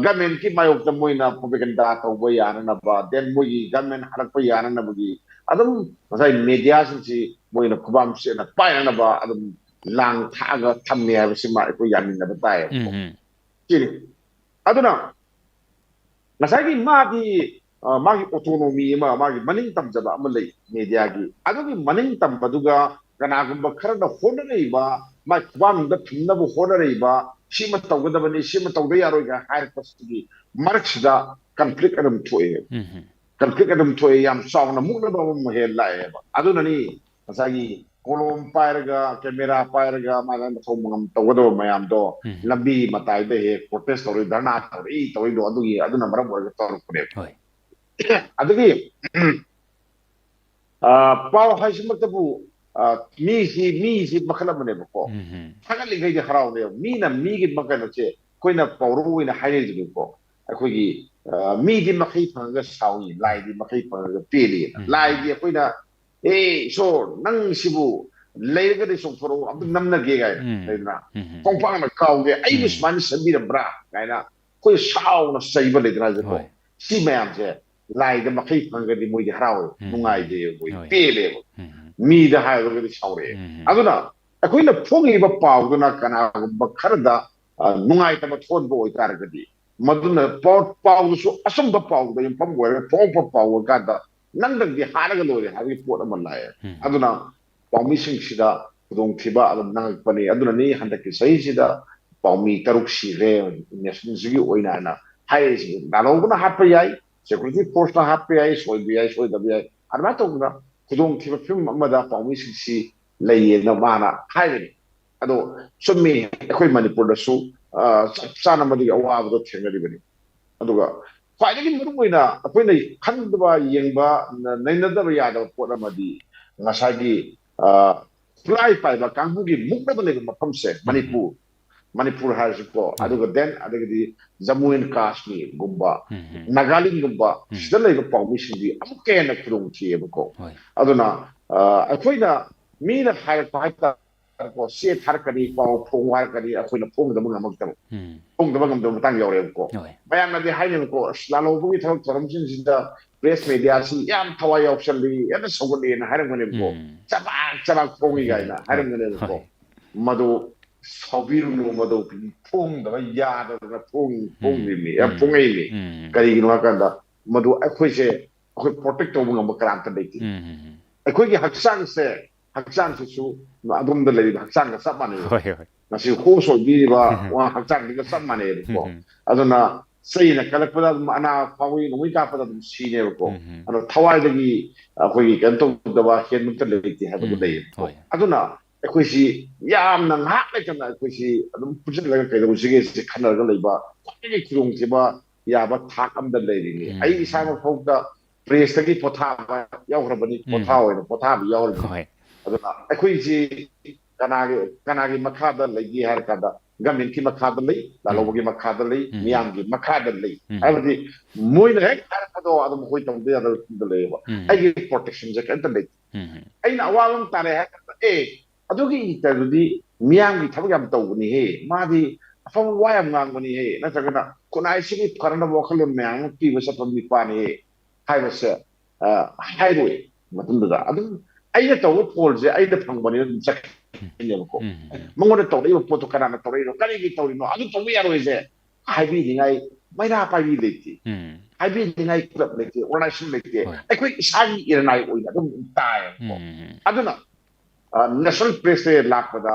ꯒꯃꯦꯟꯒꯤ ꯃꯥꯌꯣꯛꯇ ꯃꯣꯏꯅ ꯄ꯭ꯔꯣꯄꯦꯒꯟꯗꯥ ꯇꯧꯕ ꯌꯥꯅꯅꯕ, then ꯃꯣꯏꯒꯤ ꯒꯃꯦꯟ ꯍꯜꯂꯛꯄ ꯌꯥꯅꯅꯕꯒꯤ ꯑꯗꯨꯝ ꯉꯁꯥꯏ ꯃꯦꯗꯤꯌꯥꯁꯤꯡꯁꯤ ꯃꯣꯏꯅ ꯈꯨꯕꯥꯛ ꯆꯦꯠꯅ ꯄꯥꯏꯅꯅꯕ ꯑꯗꯨꯝ ꯂꯥꯡ ꯊꯥꯛꯑꯒ ꯊꯝꯃꯦ ꯍꯥꯏꯕꯁꯤꯃ ꯑꯩꯈꯣꯏ ꯌꯥꯅꯤꯡꯗꯕ ꯇꯥꯏꯌꯦꯕꯀꯣ꯫ ꯎꯝ. ꯁꯤꯅꯤ꯫ ꯑꯗꯨꯅ ꯉꯁꯥꯏꯒꯤ ꯃꯥꯒꯤ, ꯑ, ꯃꯥꯒꯤ ꯑꯣꯇꯣꯅꯣꯃꯤ ꯑꯃ, ꯃꯥꯒꯤ ꯃꯅꯤꯡ ꯇꯝꯖꯕ ꯑꯃ ꯂꯩ ꯃꯦꯗꯤꯌꯥꯒꯤ꯫ ꯑꯗꯨꯒꯤ ꯃꯅꯤꯡ ꯇꯝꯕꯗꯨꯒ ꯀꯅꯥꯒꯨꯝꯕ ꯈꯔꯅ ꯍꯣꯠꯅꯔꯛꯏꯕ, ꯃꯥꯒꯤ ꯈꯨꯕꯥꯛꯅꯨꯡꯗ ꯊꯝꯅꯕ ꯍꯣꯠꯅꯔꯛꯏꯕ, ꯁꯤꯃ ꯇꯧꯒꯗꯕꯅꯤ, ꯁꯤꯃ ꯇꯧꯗ ꯌꯥꯔꯣꯏꯒ ꯍꯥꯏꯔꯛꯄꯁꯤꯒꯤ ꯃꯔꯛꯁꯤꯗ ꯀꯟꯐ꯭ꯂꯤꯛ ꯑꯗꯨꯝ ꯊꯣꯛꯑꯦ꯫ ꯎꯝ. ꯀꯟꯐ꯭ꯂꯤꯛ ꯑꯗꯨꯝ ꯊꯣꯛꯑꯦ, ꯌꯥꯝ ꯆꯥꯎꯅ ꯃꯨꯛꯅꯕ ꯑꯃ ꯍꯦꯛ ꯂꯥꯛꯑꯦꯕ꯫ ꯑꯗꯨꯅꯅꯤ ꯉꯁꯥꯏꯒꯤ ꯀꯣꯂꯣꯝ ꯄꯥꯏꯔꯒ, ꯀꯦꯃꯦꯔꯥ ꯄꯥꯏꯔꯒ, ꯃꯥꯅ ꯃꯊꯧ ꯃꯉꯝ ꯇꯧꯒꯗꯕ ꯃꯌꯥꯝꯗꯣ ꯎꯝ. ꯂꯝꯕꯤ ꯃꯇꯥꯏꯗ ꯍꯦꯛ ꯄ꯭ꯔꯣꯇꯦꯁ ꯇꯧꯔꯤ, ꯙꯔꯅꯥ ꯇꯧꯔꯤ, ꯇꯧꯔꯤꯗꯣ ꯑꯗꯨꯒꯤ, ꯑꯗꯨꯅ ꯃꯔꯝ ꯑꯣꯏꯔꯒ ꯇꯧꯔꯛꯄꯅꯦꯕ꯫ ꯍꯣꯏ. ꯑꯗꯒꯤ, ꯑ, ꯄꯥꯎ ꯍꯥꯏꯁꯤꯃꯛꯇꯕꯨ, ꯑ, ꯃꯤꯁꯤ, ꯃꯤꯁꯤ ꯃꯈꯜ ꯑꯃꯅꯦꯕꯀꯣ꯫ ꯎꯝ. ꯊꯥꯒꯠꯂꯤꯈꯩꯗꯤ ꯍꯔꯥꯎꯅꯦꯕ꯫ ꯃꯤꯅ ꯃꯤꯒꯤ ꯃ-, ꯀꯩꯅꯣꯁꯦ ꯑꯩꯈꯣꯏꯅ ꯄꯥꯎꯔꯧ ꯑꯣꯏꯅ ꯍꯥꯏꯅꯩꯗꯅꯀꯣ꯫ ꯑꯩꯈꯣꯏꯒꯤ, ꯑ, ꯃꯤꯗꯤ ꯃꯈꯩ ꯐꯪꯉꯒ ꯁꯥꯎꯏ, ꯂꯥꯏꯗꯤ ꯃꯈꯩ ꯐꯪꯉꯒ ꯄꯦꯜꯂꯤ꯫ ꯎꯝ. ꯂꯥꯏꯗꯤ ꯑꯩꯈꯣꯏꯅ, "ꯑꯦ ꯏꯁꯣꯔ, ꯅꯪ ꯁꯤꯕꯨ ꯂꯩꯔꯒꯗꯤ ꯆꯣꯡꯊꯣꯔꯛꯎ, ꯑꯝꯇ ꯅꯝꯅꯒꯦ" ꯀꯥꯏꯅ ꯎꯝ. ꯂꯩꯗꯅ, ꯎꯝ. ꯈꯣꯡꯄꯥꯛꯅ ꯀꯥꯎꯒꯦ, "ꯑꯩꯕꯨ ꯎꯝ. ꯁꯨꯃꯥꯏꯅ ꯁꯦꯝꯕꯤꯔꯝꯕ꯭ꯔꯥ?" ꯀꯥꯏꯅ ꯑꯩꯈꯣꯏ ꯁꯥꯎꯅ ꯆꯩꯕ ꯂꯩꯗꯅ ꯍꯥꯏꯁꯦꯀꯣ꯫ ꯍꯣꯏ. ꯁꯤ ꯃꯌꯥꯝꯁꯦ ꯂꯥꯏꯗ ꯃꯈꯩ ꯐꯪꯉꯒꯗꯤ ꯃꯣꯏꯗꯤ ꯍꯔꯥꯎꯋꯦ, ꯎꯝ. ꯅꯨꯡꯉꯥꯏꯖꯩꯌꯦ, ꯃꯣꯏ ꯍꯣꯏ. ꯄꯦꯜꯂꯦꯕ꯫ ꯎꯝ. ꯃꯤꯗ ꯍꯥꯏꯔꯨꯔꯒꯗꯤ ꯁꯥꯎꯔꯛꯑꯦ꯫ ꯎꯝ. ꯑꯗꯨꯅ ꯑꯩꯈꯣꯏꯅ ꯐꯣꯡꯉꯤꯕ ꯄꯥꯎꯗꯨꯅ ꯀꯅꯥꯒꯨꯝꯕ ꯈꯔꯗ, ꯑ, ꯅꯨꯡꯉꯥꯏꯇꯕ ꯊꯣꯛꯍꯟꯕ ꯑꯣꯏꯇꯥꯔꯒꯗꯤ, ꯃꯗꯨꯅ ꯄꯥꯎ, ꯄꯥꯎꯗꯨꯁꯨ ꯑꯆꯨꯝꯕ ꯄꯥꯎꯗ ꯌꯨꯝꯐꯝ ꯑꯣꯏꯔꯒ ꯐꯣꯡꯉꯛꯄ ꯄꯥꯎ ꯑꯣꯏꯔꯀꯥꯟꯗ ꯅꯪꯗꯪꯗꯤ ꯍꯥꯠꯂꯒ ꯂꯣꯏꯔꯦ ꯍꯥꯏꯕꯒꯤ ꯄꯣꯠ ꯑꯃ ꯂꯥꯛꯑꯦ꯫ ꯎꯝ꯫ ꯑꯗꯨꯅ ꯄꯥꯎꯃꯤꯁꯤꯡꯁꯤꯗ ꯈꯨꯗꯣꯡꯊꯤꯕ ꯑꯗꯨꯝ ꯅꯪꯉꯛꯄꯅꯤ꯫ ꯑꯗꯨꯅꯅꯤ ꯍꯟꯗꯛꯀꯤ ꯆꯍꯤꯁꯤꯗ ꯄꯥꯎꯃꯤ ꯇꯔꯨꯛ ꯁꯤꯔꯦ ꯅꯦꯁꯅꯦꯜꯁꯤꯒꯤ ꯑꯣꯏꯅ ꯍꯥꯏꯅ ꯍꯥꯏꯔꯛꯏꯁꯤꯡꯁꯦ꯫ ꯂꯥꯜꯍꯧꯕꯅ ꯍꯥꯠꯄ ꯌꯥꯏ, ꯁꯦꯀ꯭ꯌꯨꯔꯤꯇꯤ ꯐꯣꯔꯁꯅ ꯍꯥꯠꯄ ꯌꯥꯏ, ꯁꯣꯏꯕ ꯌꯥꯏ, ꯁꯣꯏꯗꯕ ꯌꯥꯏ꯫ ꯑꯗꯨꯃꯥꯏꯅ ꯇꯧꯗꯅ ꯈꯨꯗꯣꯡꯊꯤꯕ ꯐꯤꯕꯝ ꯑꯃꯗ ꯄꯥꯎꯃꯤꯁꯤꯡꯁꯤ ꯂꯩꯌꯦꯅ ꯃꯥꯅ ꯍꯥꯏꯕꯅꯤ꯫ ꯑꯗꯣ ꯆꯨꯝꯃꯤ, ꯑꯩꯈꯣꯏ ꯃꯅꯤꯄꯨꯔꯗꯁꯨ, ꯑ, ꯆꯞ ꯆꯥꯅ ꯃꯗꯨꯒꯤ ꯑꯋꯥꯕꯗꯣ ꯊꯦꯡꯅꯔꯤꯕꯅꯤ꯫ ꯑꯗꯨꯒ ꯈ꯭ꯋꯥꯏꯗꯒꯤ ꯃꯔꯨ ꯑꯣꯏꯅ ꯑꯩꯈꯣꯏꯅ ꯈꯪꯗꯕ, ꯌꯦꯡꯕ, ꯅ-, ꯅꯩꯅꯗꯕ ꯌꯥꯗꯕ ꯄꯣꯠ ꯑꯃꯗꯤ ꯉꯁꯥꯏꯒꯤ, ꯑ, ꯈꯨꯠꯂꯥꯏ ꯄꯥꯏꯕ ꯀꯥꯡꯕꯨꯒꯤ ꯃꯨꯛꯅꯕ ꯂꯩꯕ ꯃꯐꯝꯁꯦ, ꯎꯝ꯫ ꯃꯅꯤꯄꯨꯔ, ꯃꯅꯤꯄꯨꯔ ꯍꯥꯏꯔꯁꯨꯀꯣ, ꯍꯣꯏ꯫ ꯑꯗꯨꯒ then ꯑꯗꯒꯤꯗꯤ ꯖꯃꯨ ꯑꯦꯟ ꯀꯥꯁꯃꯤꯔꯒꯨꯝꯕ, ꯎꯝ꯫ ꯅꯥꯒꯥꯂꯦꯟꯒꯨꯝꯕ, ꯎꯝ꯫ ꯁꯤꯗ ꯂꯩꯕ ꯄꯥꯎꯃꯤꯁꯤꯡꯗꯤ ꯑꯃꯨꯛꯀ ꯍꯦꯟꯅ ꯈꯨꯗꯣꯡ ꯊꯤꯑꯕꯀꯣ꯫ ꯍꯣꯏ꯫ ꯑꯗꯨꯅ, ꯑ, ꯑꯩꯈꯣꯏꯅ ꯃꯤꯅ ꯍꯥꯏꯔꯛꯄ ꯍꯥꯏꯇꯥꯔꯦꯀꯣ, ꯆꯦ ꯊꯥꯔꯛꯀꯅꯤ, ꯄꯥꯎ ꯐꯣꯡꯉꯨ ꯍꯥꯏꯔꯛꯀꯅꯤ, ꯑꯩꯈꯣꯏꯅ ꯐꯣꯡꯗꯕ ꯉꯝꯃꯛꯇꯕ, ꯎꯝ꯫ ꯐꯣꯡꯗꯕ ꯉꯝꯗꯕ ꯃꯇꯥꯡ ꯌꯥꯎꯔꯛꯑꯦꯕꯀꯣ꯫ ꯍꯣꯏ꯫ ꯃꯌꯥꯝꯅꯗꯤ ꯍꯥꯏꯅꯩꯕꯀꯣ, "ꯑꯁ, ꯂꯥꯜꯍꯧꯕꯒꯤ ꯊꯕꯛ ꯊꯧꯔꯝꯁꯤꯡꯁꯤꯗ ꯄ꯭ꯔꯦꯁ ꯃꯦꯗꯤꯌꯥꯁꯤ ꯌꯥꯝ ꯊꯋꯥꯏ ꯌꯥꯎꯁꯜꯂꯤ, ꯍꯦꯟꯅ ꯁꯧꯒꯠꯂꯦꯅ" ꯍꯥꯏꯔꯝꯒꯅꯦꯕꯀꯣ꯫ ꯎꯝ꯫ "ꯆꯕꯥꯛ ꯆꯕꯥꯛ ꯐꯣꯡꯉꯤ" ꯀꯥꯏꯅ ꯍꯥꯏꯔꯝꯒꯅꯦꯕꯀꯣ꯫ ꯍꯣꯏ꯫ ꯃꯗꯨ ꯁꯥꯎꯕꯤꯔꯨꯅꯨ, ꯃꯗꯨ ꯐꯣꯡꯗꯕ ꯌꯥꯗꯗꯅ ꯐꯣꯡ-, ꯎꯝ꯫ ꯐꯣꯡꯂꯤꯕꯅꯤ, ꯌꯥꯝ ꯎꯝ꯫ ꯐꯣꯡꯉꯛꯏꯅꯤ꯫ ꯎꯝ꯫ ꯀꯔꯤꯒꯤꯅꯣ ꯍꯥꯏꯀꯥꯟꯗ ꯃꯗꯨ ꯑꯩꯈꯣꯏꯁꯦ, ꯑꯩꯈꯣꯏ ꯄ꯭ꯔꯣꯇꯦꯛ ꯇꯧꯕ ꯉꯝꯕ ꯀꯅꯥꯝꯇ ꯂꯩꯇꯦ꯫ ꯎꯝ꯫ ꯑꯩꯈꯣꯏꯒꯤ ꯍꯛꯆꯥꯡꯁꯦ, ꯍꯛꯆꯥꯡꯁꯤꯁꯨ ꯑꯗꯣꯝꯗ ꯂꯩꯔꯤꯕ ꯍꯛꯆꯥꯡꯒ ꯆꯞ ꯃꯥꯟꯅꯩ꯫ ꯍꯣꯏ, ꯍꯣꯏ꯫ ꯉꯁꯤ ꯍꯣꯁ ꯑꯣꯏꯕꯤꯔꯤꯕ ꯎꯝ꯫ ꯋꯥ ꯍꯛꯆꯥꯡꯁꯤꯒ ꯆꯞ ꯃꯥꯟꯅꯩꯕꯀꯣ꯫ ꯎꯝ꯫ ꯑꯗꯨꯅ ꯆꯩꯅ ꯀꯜꯂꯛꯄꯗ ꯑꯗꯨꯝ ꯑꯅꯥꯕ ꯐꯥꯎꯏ, ꯅꯣꯡꯃꯩ ꯀꯥꯞꯄꯗ ꯑꯗꯨꯝ ꯁꯤꯅꯦꯕꯀꯣ꯫ ꯎꯝ꯫ ꯑꯗꯣ ꯊꯋꯥꯏꯗꯒꯤ ꯑꯩꯈꯣꯏꯒꯤ ꯀꯩꯅꯣ ꯇꯧꯗꯕ ꯍꯦꯟꯕ ꯑꯝꯇ ꯂꯩꯇꯦ ꯍꯥꯏꯕꯗꯨ ꯎꯝ꯫ ꯂꯩꯌꯦꯕꯀꯣ꯫ ꯍꯣꯏ꯫ ꯑꯗꯨꯅ ꯑꯩꯈꯣꯏꯁꯤ ꯌꯥꯝꯅ ꯉꯥꯏꯍꯥꯛ ꯂꯩꯇꯅ ꯑꯩꯈꯣꯏꯁꯤ ꯑꯗꯨꯝ ꯄꯨꯟꯁꯤꯜꯂꯒ ꯀꯩꯗꯧꯁꯤꯒꯦ ꯁꯤ ꯈꯟꯅꯔꯒ ꯂꯩꯕ ꯈ꯭ꯋꯥꯏꯗꯒꯤ ꯈꯨꯗꯣꯡꯊꯤꯕ ꯌꯥꯕ ꯊꯥꯛ ꯑꯃꯗ ꯂꯩꯔꯤꯅꯤ꯫ ꯎꯝ꯫ ꯑꯩ ꯏꯁꯥꯃꯛ ꯐꯥꯎꯗ ꯄ꯭ꯔꯦꯁꯇꯒꯤ ꯄꯣꯊꯥꯕ ꯌꯥꯎꯈ꯭ꯔꯕꯅꯤ, ꯎꯝ꯫ ꯄꯣꯊꯥ ꯑꯣꯏꯅ ꯄꯣꯊꯥꯕ ꯌꯥꯎꯈ꯭ꯔꯕꯅꯤ꯫ ꯍꯣꯏ꯫ ꯑꯗꯨꯅ ꯑꯩꯈꯣꯏꯁꯤ ꯀꯅꯥꯒꯤ, ꯀꯅꯥꯒꯤ ꯃꯈꯥꯗ ꯂꯩꯒꯦ ꯍꯥꯏꯔ ꯀꯥꯟꯗ, ꯒꯃꯦꯟꯀꯤ ꯃꯈꯥꯗ ꯂꯩ, ꯎꯝ꯫ ꯂꯥꯜꯍꯧꯕꯒꯤ ꯃꯈꯥꯗ ꯂꯩ, ꯎꯝ꯫ ꯃꯤꯌꯥꯝꯒꯤ ꯃꯈꯥꯗ ꯂꯩ꯫ ꯎꯝ꯫ ꯍꯥꯏꯕꯗꯤ ꯃꯣꯏꯅ ꯍꯦꯛ ꯍꯥꯏꯔꯛꯄꯗꯣ ꯑꯗꯨꯝ ꯑꯩꯈꯣꯏ ꯇꯧꯗ ꯌꯥꯗꯕ ꯐꯤꯕꯝꯗ ꯂꯩꯌꯦꯕ꯫ ꯎꯝ꯫ ꯑꯩꯒꯤ ꯄ꯭ꯔꯣꯇꯦꯛꯁꯟꯁꯦ ꯀꯩꯝꯇ ꯂꯩꯇꯦ꯫ ꯎꯝ꯫ ꯑꯩꯅ ꯑꯋꯥꯕ ꯑꯃ ꯇꯥꯔꯦ ꯍꯥꯏꯔ ꯀꯥꯟꯗ, "ꯑꯦ, ꯑꯗꯨꯒꯤ ꯏꯇꯔꯗꯨꯗꯤ ꯃꯤꯌꯥꯝꯒꯤ ꯊꯕꯛ ꯌꯥꯝ ꯇꯧꯕꯅꯤꯍꯦ, ꯃꯥꯗꯤ ꯑꯐꯕ ꯋꯥ ꯌꯥꯝ ꯉꯥꯡꯕꯅꯤꯍꯦ", ꯅꯠꯇ꯭ꯔꯒꯅ "ꯈꯨꯟꯅꯥꯏꯁꯤꯒꯤ ꯐꯅꯅꯕ ꯋꯥꯈꯜꯂꯣꯟ ꯃꯌꯥꯝ ꯑꯃ ꯄꯤꯕ ꯆꯠꯄ ꯃꯤꯄꯥꯅꯤꯍꯦ" ꯍꯥꯏꯕꯁꯦ, ꯑ, ꯍꯥꯏꯔꯣꯏ꯫ ꯃꯇꯨꯡꯗꯨꯗ ꯑꯗꯨꯝ ꯑꯩꯅ ꯇꯧꯕ ꯐꯣꯜꯁꯦ ꯑꯩꯅ ꯐꯪꯕꯅꯤꯅ ꯑꯗꯨꯝ ꯆꯠꯈꯤ꯫ ꯍꯥꯏꯅꯦꯕꯀꯣ꯫ ꯃꯉꯣꯟꯗ ꯇꯧꯔꯛꯏꯕ ꯄꯣꯠꯇꯣ ꯀꯅꯥꯅ ꯇꯧꯔꯛꯏꯅꯣ, ꯀꯔꯤꯒꯤ ꯇꯧꯔꯤꯅꯣ, ꯑꯗꯨ ꯇꯧꯕ ꯌꯥꯔꯣꯏꯁꯦ ꯍꯥꯏꯕꯤꯅꯤꯡꯉꯥꯏ ꯃꯩꯔꯥ ꯄꯥꯏꯕꯤ ꯂꯩꯇꯦ꯫ ꯍꯥꯏꯕꯤꯅꯤꯡꯉꯥꯏ ꯀ꯭ꯂꯕ ꯂꯩꯇꯦ, ꯑꯣꯔꯒꯅꯥꯏꯖꯦꯁꯟ ꯂꯩꯇꯦ꯫ ꯑꯩꯈꯣꯏ ꯏꯁꯥꯒꯤ ꯏꯔꯅꯥꯏ ꯑꯣꯏꯅ ꯑꯗꯨꯝ ꯇꯥꯏꯌꯦꯕꯀꯣ꯫ ꯑꯗꯨꯅ ꯅꯦꯁꯅꯦꯜ ꯄ꯭ꯔꯦꯁꯁꯦ ꯂꯥꯛꯄꯗ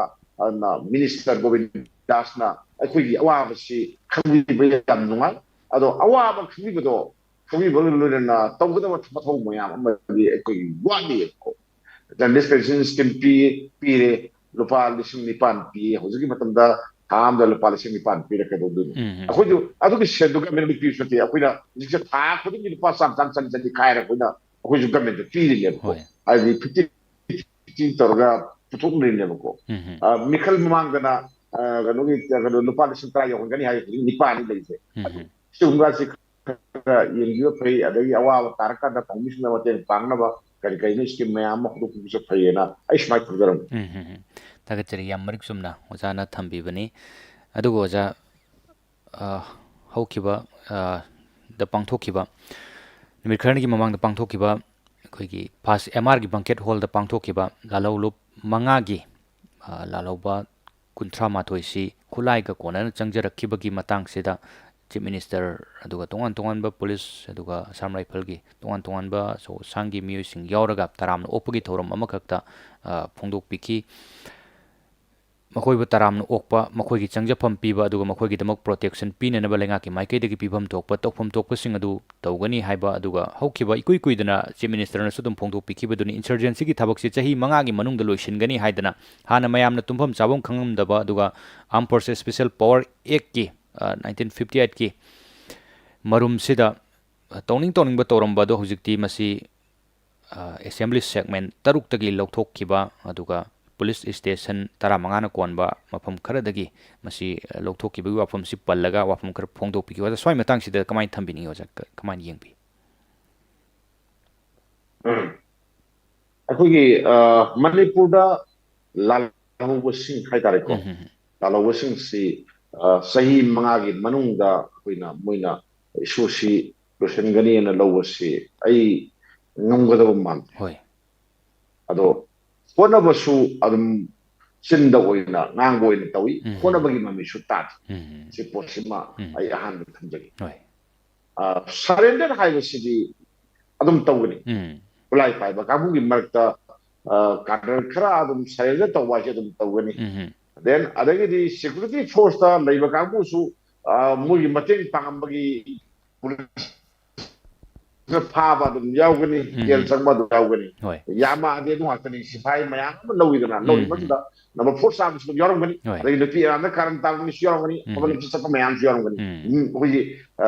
ꯃꯤꯅꯤꯁꯇꯔ ꯒꯣꯕꯤꯟ ꯗꯥꯁꯅ ꯑꯩꯈꯣꯏꯒꯤ ꯑꯋꯥꯕꯁꯤ ꯈꯪꯕꯤꯕ ꯌꯥꯝ ꯅꯨꯡꯉꯥꯏ꯫ ꯑꯗꯣ ꯑꯋꯥꯕ ꯈꯪꯕꯤꯕꯗꯣ, ꯈꯪꯕꯤꯕꯒ ꯂꯣꯏꯅꯅ ꯇꯧꯒꯗꯕ ꯃꯊꯧ ꯃꯌꯥꯝ ꯑꯃꯗꯤ ꯑꯩꯈꯣꯏꯒꯤ ꯋꯥꯠꯂꯤꯕꯀꯣ꯫ ꯖꯔꯅꯦꯂꯤꯁ ꯄꯦꯟꯁꯟ ꯁ꯭ꯀꯤꯝ ꯄꯤ, ꯄꯤꯔꯦ, ꯂꯨꯄꯥ ꯂꯤꯁꯤꯡ ꯅꯤꯄꯥꯟ ꯄꯤꯌꯦ꯫ ꯍꯧꯖꯤꯛꯀꯤ ꯃꯇꯝꯗ ꯊꯥ ꯑꯃꯗ ꯂꯨꯄꯥ ꯂꯤꯁꯤꯡ ꯅꯤꯄꯥꯟ ꯄꯤꯔ ꯀꯩꯗꯧꯗꯣꯏꯅꯣ? ꯑꯩꯈꯣꯏꯁꯨ ꯑꯗꯨꯒꯤ ꯁꯦꯟꯗꯨ ꯒꯃꯦꯟꯗ ꯄꯤꯕꯁꯨ ꯅꯠꯇꯦ꯫ ꯑꯩꯈꯣꯏꯅ ꯍꯧꯖꯤꯛꯁꯦ ꯊꯥ ꯈꯨꯗꯤꯡꯒꯤ ꯂꯨꯄꯥ ꯆꯥꯝ ꯆꯥꯝ ꯆꯅꯤ ꯆꯅꯤ ꯈꯥꯏꯔꯒ ꯑꯩꯈꯣꯏꯅ, ꯑꯩꯈꯣꯏꯁꯨ ꯒꯃꯦꯟꯗ ꯄꯤꯔꯤꯅꯦꯕꯀꯣ꯫ ꯍꯥꯏꯗꯤ ꯐꯤꯐꯇꯤ ꯐꯤꯐꯇꯤ ꯇꯧꯔꯒ ꯄꯨꯊꯣꯛꯅꯔꯤꯅꯦꯕꯀꯣ꯫ ꯃꯤꯈꯜ ꯃꯃꯥꯡꯗꯅ ꯀꯩꯅꯣꯒꯤ, ꯀꯩꯅꯣ, ꯂꯨꯄꯥ ꯂꯤꯁꯤꯡ ꯇꯔꯥ ꯌꯧꯍꯟꯒꯅꯤ ꯍꯥꯏ, ꯍꯧꯖꯤꯛ ꯅꯤꯄꯥꯟꯅꯤ ꯂꯩꯔꯤꯁꯦ꯫ ꯁꯤꯒꯨꯝꯕꯁꯤ ꯈꯔ ꯌꯦꯡꯕꯤꯕ ꯐꯩ꯫ ꯑꯗꯒꯤ ꯑꯋꯥꯕ ꯇꯥꯔꯀꯥꯟꯗ ꯐꯪꯃꯤꯁꯤꯡꯅ ꯃꯇꯦꯡ ꯄꯥꯡꯅꯕ ꯀꯔꯤ ꯀꯔꯤꯅꯣ ꯁ꯭ꯀꯤꯝ ꯃꯌꯥꯝ ꯑꯃ ꯍꯧꯗꯣꯛꯄꯤꯕꯁꯨ ꯐꯩꯌꯦꯅ ꯑꯩ ꯁꯨꯃꯥꯏꯅ ꯊꯝꯖꯔꯝꯃꯤ꯫ ꯎꯝ, ꯎꯝ, ꯎꯝ꯫ ꯊꯥꯒꯠꯆꯔꯤ, ꯌꯥꯝ ꯃꯔꯤꯛ ꯆꯨꯝꯅ ꯑꯣꯖꯥꯅ ꯊꯝꯕꯤꯕꯅꯤ꯫ ꯑꯗꯨꯒ ꯑꯣꯖꯥ, ꯑ, ꯍꯧꯈꯤꯕ, ꯑ, ꯗ ꯄꯥꯡꯊꯣꯛꯈꯤꯕ, ꯅꯨꯃꯤꯠ ꯈꯔꯅꯤꯒꯤ ꯃꯃꯥꯡꯗ ꯄꯥꯡꯊꯣꯛꯈꯤꯕ ꯑꯩꯈꯣꯏꯒꯤ ꯐꯥꯁ ꯑꯦꯝ ꯑꯥꯔꯒꯤ ꯕꯪꯀꯦꯠ ꯍꯣꯜꯗ ꯄꯥꯡꯊꯣꯛꯈꯤꯕ ꯂꯥꯜꯍꯧꯂꯨꯞ ꯃꯉꯥꯒꯤ, ꯑ, ꯂꯥꯜꯍꯧꯕ ꯀꯨꯟꯊ꯭ꯔꯥ ꯃꯥꯊꯣꯏꯁꯤ ꯈꯨꯠꯂꯥꯏꯒ ꯀꯣꯟꯅꯅ ꯆꯪꯖꯔꯛꯈꯤꯕꯒꯤ ꯃꯇꯥꯡꯁꯤꯗ ꯆꯤꯐ ꯃꯤꯅꯤꯁꯇꯔ ꯑꯗꯨꯒ ꯇꯣꯉꯥꯟ ꯇꯣꯉꯥꯟꯕ ꯄꯨꯂꯤꯁ ꯑꯗꯨꯒ ꯑꯁꯥꯝ ꯔꯥꯏꯐꯜꯒꯤ ꯇꯣꯉꯥꯟ ꯇꯣꯉꯥꯟꯕ ꯑꯆꯧ ꯑꯁꯥꯡꯒꯤ ꯃꯤꯑꯣꯏꯁꯤꯡ ꯌꯥꯎꯔꯒ ꯇꯔꯥꯝꯅ ꯑꯣꯛꯄꯒꯤ ꯊꯧꯔꯝ ꯑꯃꯈꯛꯇ, ꯑ, ꯐꯣꯡꯗꯣꯛꯄꯤꯈꯤ꯫ ꯃꯈꯣꯏꯕꯨ ꯇꯔꯥꯝꯅ ꯑꯣꯛꯄ, ꯃꯈꯣꯏꯒꯤ ꯆꯪꯖꯐꯝ ꯄꯤꯕ ꯑꯗꯨꯒ ꯃꯈꯣꯏꯒꯤꯗꯃꯛ ꯄ꯭ꯔꯣꯇꯦꯛꯁꯟ ꯄꯤꯅꯅꯕ ꯂꯩꯉꯥꯛꯀꯤ ꯃꯥꯏꯀꯩꯗꯒꯤ ꯄꯤꯐꯝ ꯊꯣꯛꯄ ꯇꯧꯐꯝ ꯊꯣꯛꯄꯁꯤꯡ ꯑꯗꯨ ꯇꯧꯒꯅꯤ ꯍꯥꯏꯕ, ꯑꯗꯨꯒ ꯍꯧꯈꯤꯕ ꯏꯀꯨꯏ ꯀꯨꯏꯗꯅ ꯆꯤꯐ ꯃꯤꯅꯤꯁꯇꯔꯅꯁꯨ ꯑꯗꯨꯝ ꯐꯣꯡꯗꯣꯛꯄꯤꯈꯤꯕꯗꯨꯅꯤ, ꯏꯟꯁꯔꯖꯦꯟꯁꯤꯒꯤ ꯊꯕꯛꯁꯤ ꯆꯍꯤ ꯃꯉꯥꯒꯤ ꯃꯅꯨꯡꯗ ꯂꯣꯏꯁꯤꯟꯒꯅꯤ ꯍꯥꯏꯗꯅ꯫ ꯍꯥꯟꯅ ꯃꯌꯥꯝꯅ ꯇꯨꯝꯐꯝ ꯆꯥꯐꯝ ꯈꯪꯂꯝꯗꯕ ꯑꯗꯨꯒ Armed Forces Special Power Actꯀꯤ, ꯑ, nineteen fifty eightꯀꯤ ꯃꯔꯨꯝꯁꯤꯗ, ꯑ, ꯇꯧꯅꯤꯡ ꯇꯧꯅꯤꯡꯕ ꯇꯧꯔꯝꯕ ꯑꯗꯣ ꯍꯧꯖꯤꯛꯇꯤ ꯃꯁꯤ, ꯑ, ꯑꯦꯁꯦꯝꯕ꯭ꯂꯤ ꯁꯦꯒꯃꯦꯟ ꯇꯔꯨꯛꯇꯒꯤ ꯂꯧꯊꯣꯛꯈꯤꯕ, ꯑꯗꯨꯒ ꯄꯨꯂꯤꯁ ꯁ꯭ꯇꯦꯁꯟ ꯇꯔꯥꯃꯉꯥꯅ ꯀꯣꯟꯕ ꯃꯐꯝ ꯈꯔꯗꯒꯤ ꯃꯁꯤ, ꯑ, ꯂꯧꯊꯣꯛꯈꯤꯕꯒꯤ ꯋꯥꯐꯝꯁꯤ ꯄꯜꯂꯒ ꯋꯥꯐꯝ ꯈꯔ ꯐꯣꯡꯗꯣꯛꯄꯤꯈꯤꯕ꯫ ꯑꯗ ꯁ꯭ꯋꯥꯏ ꯃꯇꯥꯡꯁꯤꯗ ꯀꯃꯥꯏꯅ ꯊꯝꯕꯤꯅꯤꯡꯉꯤ ꯑꯣꯖꯥ? ꯀ-, ꯀꯃꯥꯏꯅ ꯌꯦꯡꯕꯤ? ꯎꯝ꯫ ꯑꯩꯈꯣꯏꯒꯤ, ꯑ, ꯃꯅꯤꯄꯨꯔꯗ ꯂꯥꯜꯍꯧꯕꯁꯤꯡ ꯍꯥꯏꯇꯥꯔꯦꯀꯣ, ꯎꯝ, ꯎꯝ, ꯎꯝ꯫ ꯂꯥꯜꯍꯧꯕꯁꯤꯡꯁꯤ, ꯑ, ꯆꯍꯤ ꯃꯉꯥꯒꯤ ꯃꯅꯨꯡꯗ ꯑꯩꯈꯣꯏꯅ, ꯃꯣꯏꯅ ꯏꯁꯨꯁꯤ ꯂꯣꯏꯁꯤꯟꯒꯅꯤꯅ ꯂꯧꯕꯁꯤ ꯑꯩ ꯉꯝꯒꯗꯕ ꯃꯥꯟꯗꯦ꯫ ꯍꯣꯏ꯫ ꯑꯗꯣ ꯍꯣꯠꯅꯕꯁꯨ ꯑꯗꯨꯝ ꯆꯤꯟꯗ ꯑꯣꯏꯅ ꯉꯥꯡꯕ ꯑꯣꯏꯅ ꯇꯧꯏ꯫ ꯎꯝ꯫ ꯍꯣꯠꯅꯕꯒꯤ ꯃꯃꯤꯁꯨ ꯇꯥꯗꯦ꯫ ꯎꯝ꯫ ꯁꯤ ꯄꯣꯠꯁꯤꯃ ꯎꯝ꯫ ꯑꯩ ꯑꯍꯥꯟꯕ ꯊꯝꯖꯒꯦ꯫ ꯍꯣꯏ꯫ ꯁꯔꯦꯟꯗꯔ ꯍꯥꯏꯕꯁꯤꯗꯤ ꯑꯗꯨꯝ ꯇꯧꯒꯅꯤ꯫ ꯎꯝ꯫ ꯈꯨꯠꯂꯥꯏ ꯄꯥꯏꯕ ꯀꯥꯡꯕꯨꯒꯤ ꯃꯔꯛꯇ ꯀꯥꯗꯔ ꯈꯔ ꯑꯗꯨꯝ ꯁꯔꯦꯟꯗꯔ ꯇꯧꯕ ꯍꯥꯏꯁꯦ ꯑꯗꯨꯝ ꯇꯧꯒꯅꯤ꯫ ꯎꯝ꯫ Then ꯑꯗꯒꯤꯗꯤ ꯁꯦꯀ꯭ꯌꯨꯔꯤꯇꯤ ꯐꯣꯔꯁꯇ ꯂꯩꯕ ꯀꯥꯡꯕꯨꯁꯨ ꯃꯣꯏꯒꯤ ꯃꯇꯦꯡ ꯄꯥꯡꯉꯝꯕꯒꯤ ꯐꯥꯕ ꯑꯗꯨꯝ ꯌꯥꯎꯒꯅꯤ, ꯎꯝ꯫ ꯖꯦꯜ ꯆꯪꯕ ꯑꯗꯨꯝ ꯌꯥꯎꯒꯅꯤ꯫ ꯍꯣꯏ꯫ ꯌꯥꯝꯃꯛꯑꯗꯤ ꯑꯗꯨ ꯉꯥꯛꯇꯅꯤ, ꯁꯤꯐꯥꯏ ꯃꯌꯥꯝ ꯑꯃ ꯂꯧꯋꯤꯗꯅ, ꯎꯝ꯫ ꯂꯧꯔꯤ ꯃꯇꯨꯡꯗ ꯅꯝꯕꯔ ꯐꯣꯔ ꯆꯥꯕꯁꯨ ꯑꯗꯨꯝ ꯌꯥꯎꯔꯝꯒꯅꯤ, ꯍꯣꯏ꯫ ꯑꯗꯒꯤ ꯅꯨꯄꯤ ꯑꯉꯥꯡꯗ ꯀꯥꯔꯟ ꯇꯥꯕ ꯃꯤꯁꯨ ꯌꯥꯎꯔꯝꯒꯅꯤ, ꯎꯝ꯫ ꯊꯕꯛ ꯂꯝꯁꯤ ꯆꯠꯄ ꯃꯌꯥꯝꯁꯨ ꯌꯥꯎꯔꯝꯒꯅꯤ꯫ ꯎꯝ꯫ ꯎꯝ, ꯑꯩꯈꯣꯏꯒꯤ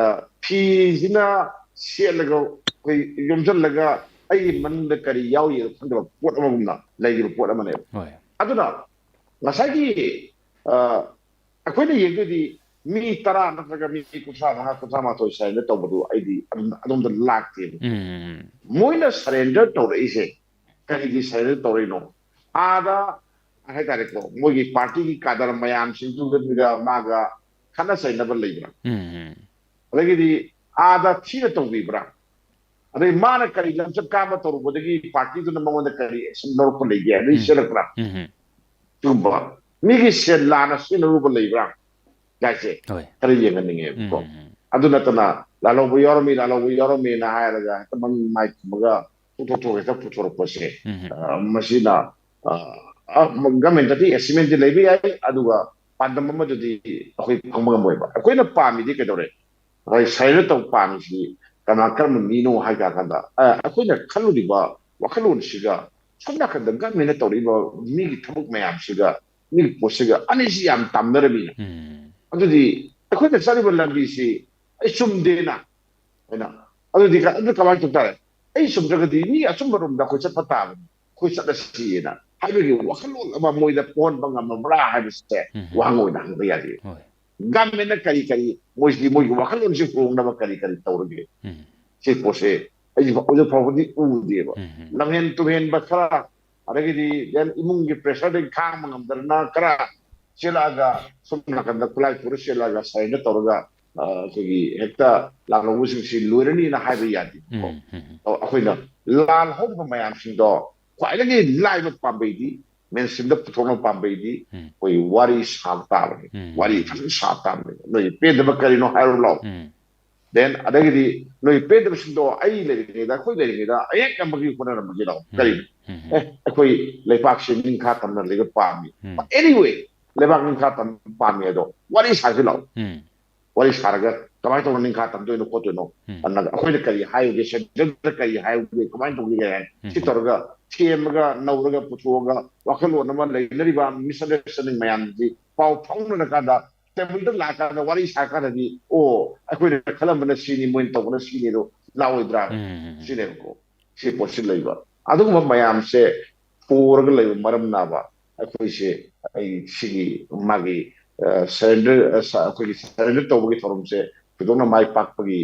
ꯐꯤꯁꯤꯅ ꯁꯦꯠꯂꯒ ꯑꯩꯈꯣꯏ ꯌꯣꯝꯁꯤꯜꯂꯒ ꯑꯩꯒꯤ ꯃꯅꯨꯡꯗ ꯀꯔꯤ ꯌꯥꯎꯔꯤ ꯈꯪꯗꯕ ꯄꯣꯠ ꯑꯃꯒꯨꯝꯅ ꯂꯩꯔꯤꯕ ꯄꯣꯠ ꯑꯃꯅꯦꯕ꯫ ꯍꯣꯏ꯫ ꯑꯗꯨꯅ ꯉꯁꯥꯏꯒꯤ ꯑꯩꯈꯣꯏꯅ ꯌꯦꯡꯗꯣꯏꯗꯤ ꯃꯤ ꯇꯔꯥ ꯅꯠꯇ꯭ꯔꯒ ꯃꯤ ꯀꯨꯟꯊ꯭ꯔꯥ ꯃꯉꯥ, ꯀꯨꯟꯊ꯭ꯔꯥ ꯃꯥꯊꯣꯏ ꯁꯔꯦꯟꯗꯔ ꯇꯧꯕꯗꯨ ꯑꯩꯗꯤ ꯑꯗꯨꯝ ꯑꯗꯣꯝꯗ ꯂꯥꯛꯇꯦꯕ꯫ ꯎꯝ꯫ ꯃꯣꯏꯅ ꯁꯔꯦꯟꯗꯔ ꯇꯧꯔꯛꯏꯁꯦ ꯀꯔꯤꯒꯤ ꯁꯔꯦꯟꯗꯔ ꯇꯧꯔꯛꯏꯅꯣ? ꯑꯥꯗ ꯍꯥꯏꯇꯥꯔꯦꯀꯣ, ꯃꯣꯏꯒꯤ ꯄꯥꯔꯇꯤꯒꯤ ꯀꯥꯗꯔ ꯃꯌꯥꯝꯁꯤꯡꯗꯨꯒ ꯃꯥꯒ ꯈꯠꯅ ꯆꯩꯅꯕ ꯂꯩꯕ꯭ꯔꯥ? ꯎꯝ꯫ ꯑꯗꯒꯤꯗꯤ ꯑꯥꯗ ꯊꯤꯅ ꯇꯧꯕꯤꯕ꯭ꯔꯥ? ꯑꯗꯩ ꯃꯥꯅ ꯀꯔꯤ ꯂꯝꯆꯠ ꯀꯥꯕ ꯇꯧꯔꯨꯕꯗꯒꯤ ꯄꯥꯔꯇꯤꯗꯨꯅ ꯃꯉꯣꯟꯗ ꯀꯔꯤ ꯑꯦꯛꯁꯟ ꯂꯧꯔꯛꯄ ꯂꯩꯒꯦ? ꯑꯗꯨꯒꯤ ꯎꯝ꯫ ꯆꯦꯜꯂꯛꯄ꯭ꯔꯥ? ꯎꯝ꯫ ꯁꯤꯒꯨꯝꯕ ꯃꯤꯒꯤ ꯁꯦꯜ ꯂꯥꯟꯅ ꯁꯤꯖꯤꯟꯅꯔꯨꯕ ꯂꯩꯕ꯭ꯔꯥ ꯀꯥꯏꯁꯦ ꯍꯣꯏ꯫ ꯈꯔ ꯌꯦꯡꯍꯟꯅꯤꯡꯉꯦꯕꯀꯣ꯫ ꯎꯝ꯫ ꯑꯗꯨ ꯅꯠꯇꯅ ꯂꯥꯜꯍꯧꯕ ꯌꯥꯎꯔꯝꯃꯤ, ꯂꯥꯜꯍꯧꯕ ꯌꯥꯎꯔꯝꯃꯤꯅ ꯍꯥꯏꯔꯒ ꯍꯦꯛꯇ ꯃꯃꯤꯡ ꯃꯥꯏ ꯈꯨꯝꯃꯒ ꯄꯨꯊꯣꯛ ꯊꯣꯛ ꯍꯦꯛꯇ ꯄꯨꯊꯣꯔꯛꯄꯁꯦ, ꯎꯝ꯫ ꯑ, ꯃꯁꯤꯅ ꯒꯃꯦꯟꯇꯗꯤ ꯑꯦꯁꯤꯃꯦꯟꯗꯤ ꯂꯩꯕ ꯌꯥꯏ, ꯑꯗꯨꯒ ꯄꯥꯟꯗꯝ ꯑꯃꯗꯨꯗꯤ ꯑꯩꯈꯣꯏ ꯐꯪꯕ ꯉꯝꯃꯣꯏꯕ꯫ ꯑꯩꯈꯣꯏꯅ ꯄꯥꯝꯃꯤꯗꯤ ꯀꯩꯗꯧꯔꯦ? ꯉꯁꯥꯏ ꯁꯔꯦꯟꯗꯔ ꯇꯧꯕ ꯄꯥꯝꯃꯤꯁꯤ ꯀꯅꯥ, ꯀꯔꯝꯕ ꯃꯤꯅꯣ ꯍꯥꯏ ꯀꯥꯟꯗ, ꯑ, ꯑꯩꯈꯣꯏꯅ ꯈꯜꯂꯨꯔꯤꯕ ꯋꯥꯈꯜꯂꯣꯟꯁꯤꯒ ꯁꯣꯝ ꯅꯥꯀꯟꯗ ꯒꯃꯦꯟꯅ ꯇꯧꯔꯛꯏꯕ ꯃꯤꯒꯤ ꯊꯕꯛ ꯃꯌꯥꯝꯁꯤꯒ, ꯃꯤꯒꯤ ꯄꯣꯠꯁꯤꯒ ꯑꯅꯤꯁꯤ ꯌꯥꯝ ꯇꯥꯝꯅꯔꯝꯃꯤꯅ꯫ ꯎꯝ꯫ ꯑꯗꯨꯗꯤ ꯑꯩꯈꯣꯏꯅ ꯆꯠꯂꯤꯕ ꯂꯝꯕꯤꯁꯤ ꯑꯩ ꯆꯨꯝꯗꯦꯅ ꯍꯥꯏꯅ, ꯑꯗꯨꯗꯤ ꯀ-, ꯑꯗꯨ ꯀꯃꯥꯏꯅ ꯇꯧ ꯇꯥꯔꯦ? ꯑꯩ ꯆꯨꯝꯗ꯭ꯔꯒꯗꯤ ꯃꯤ ꯑꯆꯨꯝꯕ ꯔꯣꯝꯗ ꯑꯩꯈꯣꯏ ꯆꯠꯄ ꯇꯥꯕꯅꯤ, ꯑꯩꯈꯣꯏ ꯆꯠꯂꯁꯤꯅ ꯍꯥꯏꯕꯒꯤ ꯋꯥꯈꯜꯂꯣꯟ ꯑꯃ ꯃꯣꯏꯗ ꯄꯣꯛꯍꯟꯕ ꯉꯝꯃꯕ꯭ꯔꯥ ꯍꯥꯏꯕꯁꯦ ꯎꯝ꯫ ꯋꯥꯍꯪ ꯑꯣꯏꯅ ꯍꯪꯕ ꯌꯥꯔꯤ꯫ ꯍꯣꯏ꯫ ꯒꯃꯦꯟꯅ ꯀꯔꯤ ꯀꯔꯤ ꯃꯣꯏꯁꯤꯗꯤ ꯃꯣꯏꯒꯤ ꯋꯥꯈꯜꯂꯣꯟꯁꯤ ꯍꯣꯡꯅꯕ ꯀꯔꯤ ꯀꯔꯤ ꯇꯧꯔꯒꯦ? ꯎꯝ꯫ ꯁꯤ ꯄꯣꯠꯁꯦ ꯑꯩ ꯍꯧꯖꯤꯛ ꯐꯥꯎꯕꯗꯤ ꯎꯗꯦꯕ꯫ ꯎꯝ꯫ ꯂꯝꯍꯦꯟ ꯇꯨꯝꯍꯦꯟꯕ ꯈꯔ, ꯑꯗꯒꯤꯗꯤ then ꯏꯃꯨꯡꯒꯤ ꯄ꯭ꯔꯦꯁꯔꯗꯒꯤ ꯈꯥꯡꯕ ꯉꯝꯗꯗꯅ ꯈꯔ ꯆꯦꯜꯂꯛꯑꯒ ꯁꯣꯝ ꯅꯥꯀꯟꯗ ꯈꯨꯠꯂꯥꯏ ꯄꯨꯔ ꯆꯦꯜꯂꯛꯑꯒ ꯁꯔꯦꯟꯗꯔ ꯇꯧꯔꯒ, ꯑ, ꯑꯩꯈꯣꯏꯒꯤ ꯍꯦꯛꯇ ꯂꯥꯜꯍꯧꯕꯁꯤꯡꯁꯤ ꯂꯣꯏꯔꯅꯤꯅ ꯍꯥꯏꯕ ꯌꯥꯗꯦꯕꯀꯣ꯫ ꯎꯝ꯫ ꯎꯝ꯫ ꯑ, ꯑꯩꯈꯣꯏꯅ ꯂꯥꯜꯍꯧꯔꯤꯕ ꯃꯌꯥꯝꯁꯤꯡꯗꯣ ꯈ꯭ꯋꯥꯏꯗꯒꯤ ꯂꯥꯏꯕ ꯄꯥꯝꯕꯩꯗꯤ ꯃꯦꯟ ꯁ꯭ꯇ꯭ꯔꯤꯝꯗ ꯄꯨꯊꯣꯛꯅꯕ ꯄꯥꯝꯕꯩꯗꯤ ꯎꯝ ꯑꯩꯈꯣꯏ ꯋꯥꯔꯤ ꯁꯥꯕ ꯇꯥꯕꯅꯤ꯫ ꯎꯝ ꯋꯥꯔꯤ ꯐꯖꯅ ꯁꯥꯕ ꯇꯥꯕꯅꯤ꯫ ꯅꯣꯏ ꯄꯦꯟꯗꯕ ꯀꯔꯤꯅꯣ ꯍꯥꯏꯔꯨ ꯂꯥꯎ꯫ ꯎꯝ ꯗꯦꯟ ꯑꯗꯒꯤꯗꯤ ꯅꯣꯏ ꯄꯦꯟꯗꯕꯁꯤꯡꯗꯣ ꯑꯩ ꯂꯩꯔꯤꯉꯩꯗ, ꯑꯩꯈꯣꯏ ꯂꯩꯔꯤꯉꯩꯗ ꯑꯌꯦꯛ ꯑꯃꯒꯤ ꯍꯣꯠꯅꯔꯝꯃꯒꯦ ꯂꯥꯎ꯫ ꯎꯝ ꯀꯔꯤꯅꯣ? ꯎꯝ ꯑꯦ, ꯑꯩꯈꯣꯏ ꯂꯩꯕꯥꯛꯁꯤ ꯅꯤꯡꯈꯥ ꯇꯝꯅ ꯂꯩꯕ ꯄꯥꯝꯃꯤ꯫ ꯎꯝ ꯑꯦꯅꯤꯋꯦ, ꯂꯩꯕꯥꯛ ꯅꯤꯡꯈꯥ ꯇꯝꯕ ꯄꯥꯝꯃꯤ ꯑꯗꯣ ꯋꯥꯔꯤ ꯁꯥꯁꯤ ꯂꯥꯎ꯫ ꯎꯝ ꯋꯥꯔꯤ ꯁꯥꯔꯒ ꯀꯃꯥꯏꯅ ꯇꯧꯅ ꯅꯤꯡꯈꯥ ꯇꯝꯗꯣꯏꯅꯣ ꯈꯣꯠꯇꯣꯏꯅꯣ? ꯎꯝ ꯑꯗꯨꯅ ꯑꯩꯈꯣꯏꯅ ꯀꯔꯤ ꯍꯥꯏꯌꯨꯒꯦ, ꯁꯦꯟꯇ꯭ꯔꯦꯜꯗ ꯀꯔꯤ ꯍꯥꯏꯌꯨꯒꯦ, ꯀꯃꯥꯏꯅ ꯇꯧꯒꯦ ꯍꯥꯏ ꯁꯤ ꯎꯝ ꯇꯧꯔꯒ ꯊꯦꯝꯃꯒ ꯅꯧꯔꯒ ꯄꯨꯊꯣꯛꯑꯒ ꯋꯥꯈꯜꯂꯣꯟ ꯑꯃ ꯂꯩꯅꯔꯤꯕ ꯃꯤꯁꯑꯟꯗꯔꯁ꯭ꯇꯦꯟꯗꯤꯡ ꯃꯌꯥꯝꯁꯤ ꯄꯥꯎ ꯐꯥꯎꯅꯔꯀꯥꯟꯗ ꯇꯦꯕꯜꯗ ꯂꯥꯛꯀꯥꯟꯗ ꯋꯥꯔꯤ ꯁꯥꯀꯥꯟꯗꯗꯤ, ꯑꯣ, ꯑꯩꯈꯣꯏꯅ ꯈꯜꯂꯝꯕꯅ ꯁꯤꯅꯤ, ꯃꯣꯏꯅ ꯇꯧꯕꯅ ꯁꯤꯅꯤ ꯑꯗꯣ ꯂꯥꯛꯑꯣꯏꯗ꯭ꯔꯥ? ꯎꯝ ꯁꯤꯅꯦꯕꯀꯣ ꯁꯤ ꯄꯣꯠꯁꯤ ꯂꯩꯕ꯫ ꯑꯗꯨꯒꯨꯝꯕ ꯃꯌꯥꯝꯁꯦ ꯄꯨꯔꯒ ꯂꯩꯕ ꯃꯔꯝꯅꯕ ꯑꯩꯈꯣꯏꯁꯦ, ꯑꯩ ꯁꯤꯒꯤ ꯃꯥꯒꯤ ꯁꯔꯦꯟꯗꯔ, ꯑꯩꯈꯣꯏꯒꯤ ꯁꯔꯦꯟꯗꯔ ꯇꯧꯕꯒꯤ ꯊꯧꯔꯝꯁꯦ ꯊꯣꯏꯗꯣꯛꯅ ꯃꯥꯏ ꯄꯥꯛꯄꯒꯤ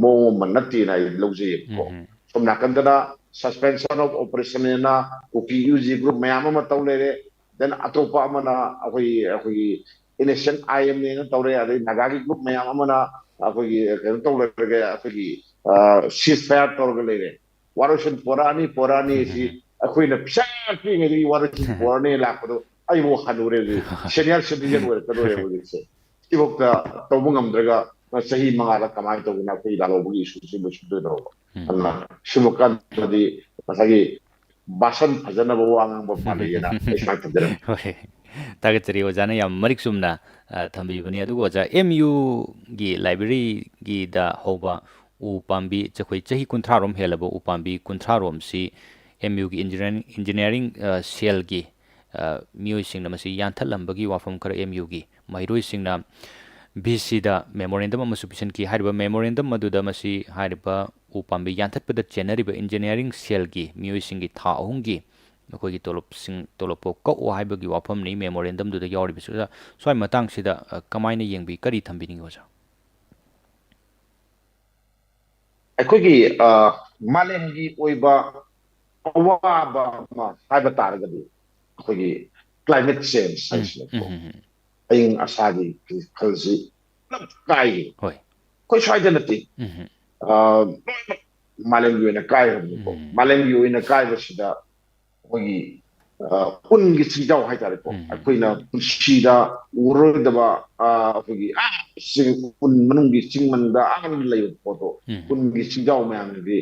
ꯃꯑꯣꯡ ꯑꯃ ꯅꯠꯇꯦꯅ ꯑꯩ ꯂꯧꯖꯩꯌꯦꯕꯀꯣ꯫ ꯎꯝ ꯁꯣꯝ ꯅꯥꯀꯟꯗꯅ suspension of operation ꯍꯥꯏꯅ ꯀꯨꯀꯤ ꯌꯨ ꯖꯤ group ꯃꯌꯥꯝ ꯑꯃ ꯇꯧ ꯂꯩꯔꯦ꯫ ꯗꯦꯟ ꯑꯇꯣꯞꯄ ꯑꯃꯅ ꯑꯩꯈꯣꯏꯒꯤ ꯑꯩꯈꯣꯏꯒꯤ ꯏꯟꯅꯣꯁꯦꯟ ꯑꯥꯏ ꯑꯦꯝ ꯑꯦꯅ ꯇꯧꯔꯦ꯫ ꯑꯗꯩ ꯅꯥꯒꯥꯒꯤ group ꯃꯌꯥꯝ ꯑꯃꯅ ꯑꯩꯈꯣꯏꯒꯤ ꯀꯩꯅꯣ ꯇꯧ ꯂꯩꯔꯒ ꯑꯩꯈꯣꯏꯒꯤ ceasefire ꯇꯧꯔꯒ ꯂꯩꯔꯦ꯫ ꯋꯥꯔꯣꯏꯁꯤꯟ ꯄꯣꯔꯛꯑꯅꯤ ꯄꯣꯔꯛꯑꯅꯤ ꯁꯤ ꯑꯩꯈꯣꯏꯅ ꯄꯩꯁꯥ ꯄꯤꯉꯩꯗꯒꯤ ꯋꯥꯔꯣꯏꯁꯤꯟ ꯄꯣꯔꯛꯑꯅꯤ ꯂꯥꯛꯄꯗꯣ ꯑꯩꯕꯨ ꯍꯜꯂꯨꯔꯦ ꯍꯧꯖꯤꯛ꯫ Senior citizen ꯑꯣꯏꯔꯛꯀꯗꯧꯔꯦ ꯍꯧꯖꯤꯛꯁꯦ꯫ ꯁꯤꯐꯥꯎꯗ ꯇꯧꯕ ꯉꯝꯗ꯭ꯔꯒ ꯆꯍꯤ ꯃꯉꯥꯗ ꯀꯃꯥꯏꯅ ꯇꯧꯗꯅ ꯑꯩꯈꯣꯏ ꯂꯥꯜꯍꯧꯕꯒꯤ ꯏꯁꯨꯁꯤ ꯂꯣꯏꯁꯤꯟꯗꯣꯏꯅꯣꯕ? ꯎꯝ ꯑꯗꯨꯅ ꯁꯤꯒꯨꯝꯕ ꯀꯥꯟꯗꯗꯤ ꯉꯁꯥꯏꯒꯤ ꯚꯥꯁꯟ ꯐꯖꯅꯕ ꯋꯥ ꯉꯥꯡꯕ ꯃꯥꯜꯂꯦꯅ ꯑꯩ ꯁꯨꯃꯥꯏꯅ ꯊꯝꯖꯔꯝꯃꯤ꯫ ꯍꯣꯏ, ꯊꯥꯒꯠꯆꯔꯤ꯫ ꯑꯣꯖꯥꯅ ꯌꯥꯝ ꯃꯔꯤꯛ ꯆꯨꯝꯅ ꯑ, ꯊꯝꯕꯤꯕꯅꯤ꯫ ꯑꯗꯨꯒ ꯑꯣꯖꯥ, ꯑꯦꯝ ꯌꯨꯒꯤ ꯂꯥꯏꯕ꯭ꯔꯦꯔꯤꯒꯤꯗ ꯍꯧꯕ ꯎ ꯄꯥꯝꯕꯤ ꯆꯈꯣꯏ ꯆꯍꯤ ꯀꯨꯟꯊ꯭ꯔꯥꯔꯣꯝ ꯍꯦꯜꯂꯕ ꯎ ꯄꯥꯝꯕꯤ ꯀꯨꯟꯊ꯭ꯔꯥꯔꯣꯝꯁꯤ ꯑꯦꯝ ꯌꯨꯒꯤ ꯏꯟꯖꯤꯅꯤꯌꯥꯔꯤꯡ, ꯏꯟꯖꯤꯅꯤꯌꯥꯔꯤꯡ ꯑ, ꯁꯦꯜꯒꯤ ꯑ, ꯃꯤꯑꯣꯏꯁꯤꯡꯅ ꯃꯁꯤ ꯌꯥꯟꯊꯠꯂꯝꯕꯒꯤ ꯋꯥꯐꯝ ꯈꯔ ꯑꯦꯝ ꯌꯨꯒꯤ ꯃꯍꯩꯔꯣꯏꯁꯤꯡꯅ ꯚꯤ ꯁꯤꯗ ꯃꯦꯃꯣꯔꯦꯟꯗꯝ ꯑꯃꯁꯨ ꯄꯤꯁꯤꯟꯈꯤ꯫ ꯍꯥꯏꯔꯤꯕ ꯃꯦꯃꯣꯔꯦꯟꯗꯝ ꯑꯗꯨꯗ ꯃꯁꯤ ꯍꯥꯏꯔꯤꯕ ꯎ ꯄꯥꯝꯕꯤ ꯌꯥꯟꯊꯠꯄꯗ ꯆꯦꯟꯅꯔꯤꯕ ꯏꯟꯖꯤꯅꯤꯌꯥꯔꯤꯡ ꯁꯦꯜꯒꯤ ꯃꯤꯑꯣꯏꯁꯤꯡꯒꯤ ꯊꯥ ꯑꯍꯨꯝꯒꯤ ꯃꯈꯣꯏꯒꯤ ꯇꯣꯂꯣꯞꯁꯤꯡ, ꯇꯣꯂꯣꯞ ꯐꯥꯎ ꯀꯛꯑꯣ ꯍꯥꯏꯕꯒꯤ ꯋꯥꯐꯝꯅꯤ ꯃꯦꯃꯣꯔꯦꯟꯗꯝꯗꯨꯗ ꯌꯥꯎꯔꯤꯕꯁꯤ꯫ ꯑꯣꯖꯥ, ꯁ꯭ꯋꯥꯏ ꯃꯇꯥꯡꯁꯤꯗ, ꯑ, ꯀꯃꯥꯏꯅ ꯌꯦꯡꯕꯤ, ꯀꯔꯤ ꯊꯝꯕꯤꯅꯤꯡꯉꯤ ꯑꯣꯖꯥ? ꯑꯩꯈꯣꯏꯒꯤ ꯑ, ꯃꯥꯂꯦꯝꯒꯤ ꯑꯣꯏꯕ ꯑꯋꯥꯕ ꯑꯃ ꯍꯥꯏꯕ ꯇꯥꯔꯒꯗꯤ ꯑꯩꯈꯣꯏꯒꯤ climate change ꯎꯝ, ꯍꯥꯏꯁꯤꯅꯀꯣ, ꯎꯝ, ꯎꯝ, ꯑꯏꯪ ꯑꯁꯥꯒꯤ ꯈꯜꯁꯤ ꯄꯨꯂꯞ ꯀꯥꯏꯔꯤ꯫ ꯍꯣꯏ꯫ ꯑꯩꯈꯣꯏ ꯁ꯭ꯋꯥꯏꯗ ꯅꯠꯇꯦ, ꯎꯝ, ꯑ, ꯂꯣꯏꯅꯃꯛ ꯃꯥꯂꯦꯝꯒꯤ ꯑꯣꯏꯅ ꯀꯥꯏꯔꯕꯅꯤꯀꯣ꯫ ꯎꯝ꯫ ꯃꯥꯂꯦꯝꯒꯤ ꯑꯣꯏꯅ ꯀꯥꯏꯕꯁꯤꯗ ꯑꯩꯈꯣꯏꯒꯤ ꯑ, ꯎꯟꯒꯤ ꯆꯤꯡꯖꯥꯎ ꯍꯥꯏꯇꯥꯔꯦꯀꯣ꯫ ꯎꯝ꯫ ꯑꯩꯈꯣꯏꯅ ꯄꯨꯟꯁꯤꯗ ꯎꯔꯔꯣꯏꯗꯕ, ꯑ, ꯑꯩꯈꯣꯏꯒꯤ, ꯑ, ꯆꯤꯡ, ꯎꯟ ꯃꯅꯨꯡꯒꯤ ꯆꯤꯡ ꯃꯅꯨꯡꯗ ꯑꯥ ꯂꯩꯕ ꯄꯣꯠꯇꯣ, ꯎꯝ꯫ ꯎꯟꯒꯤ ꯆꯤꯡꯖꯥꯎ ꯃꯌꯥꯝꯗꯨꯗꯤ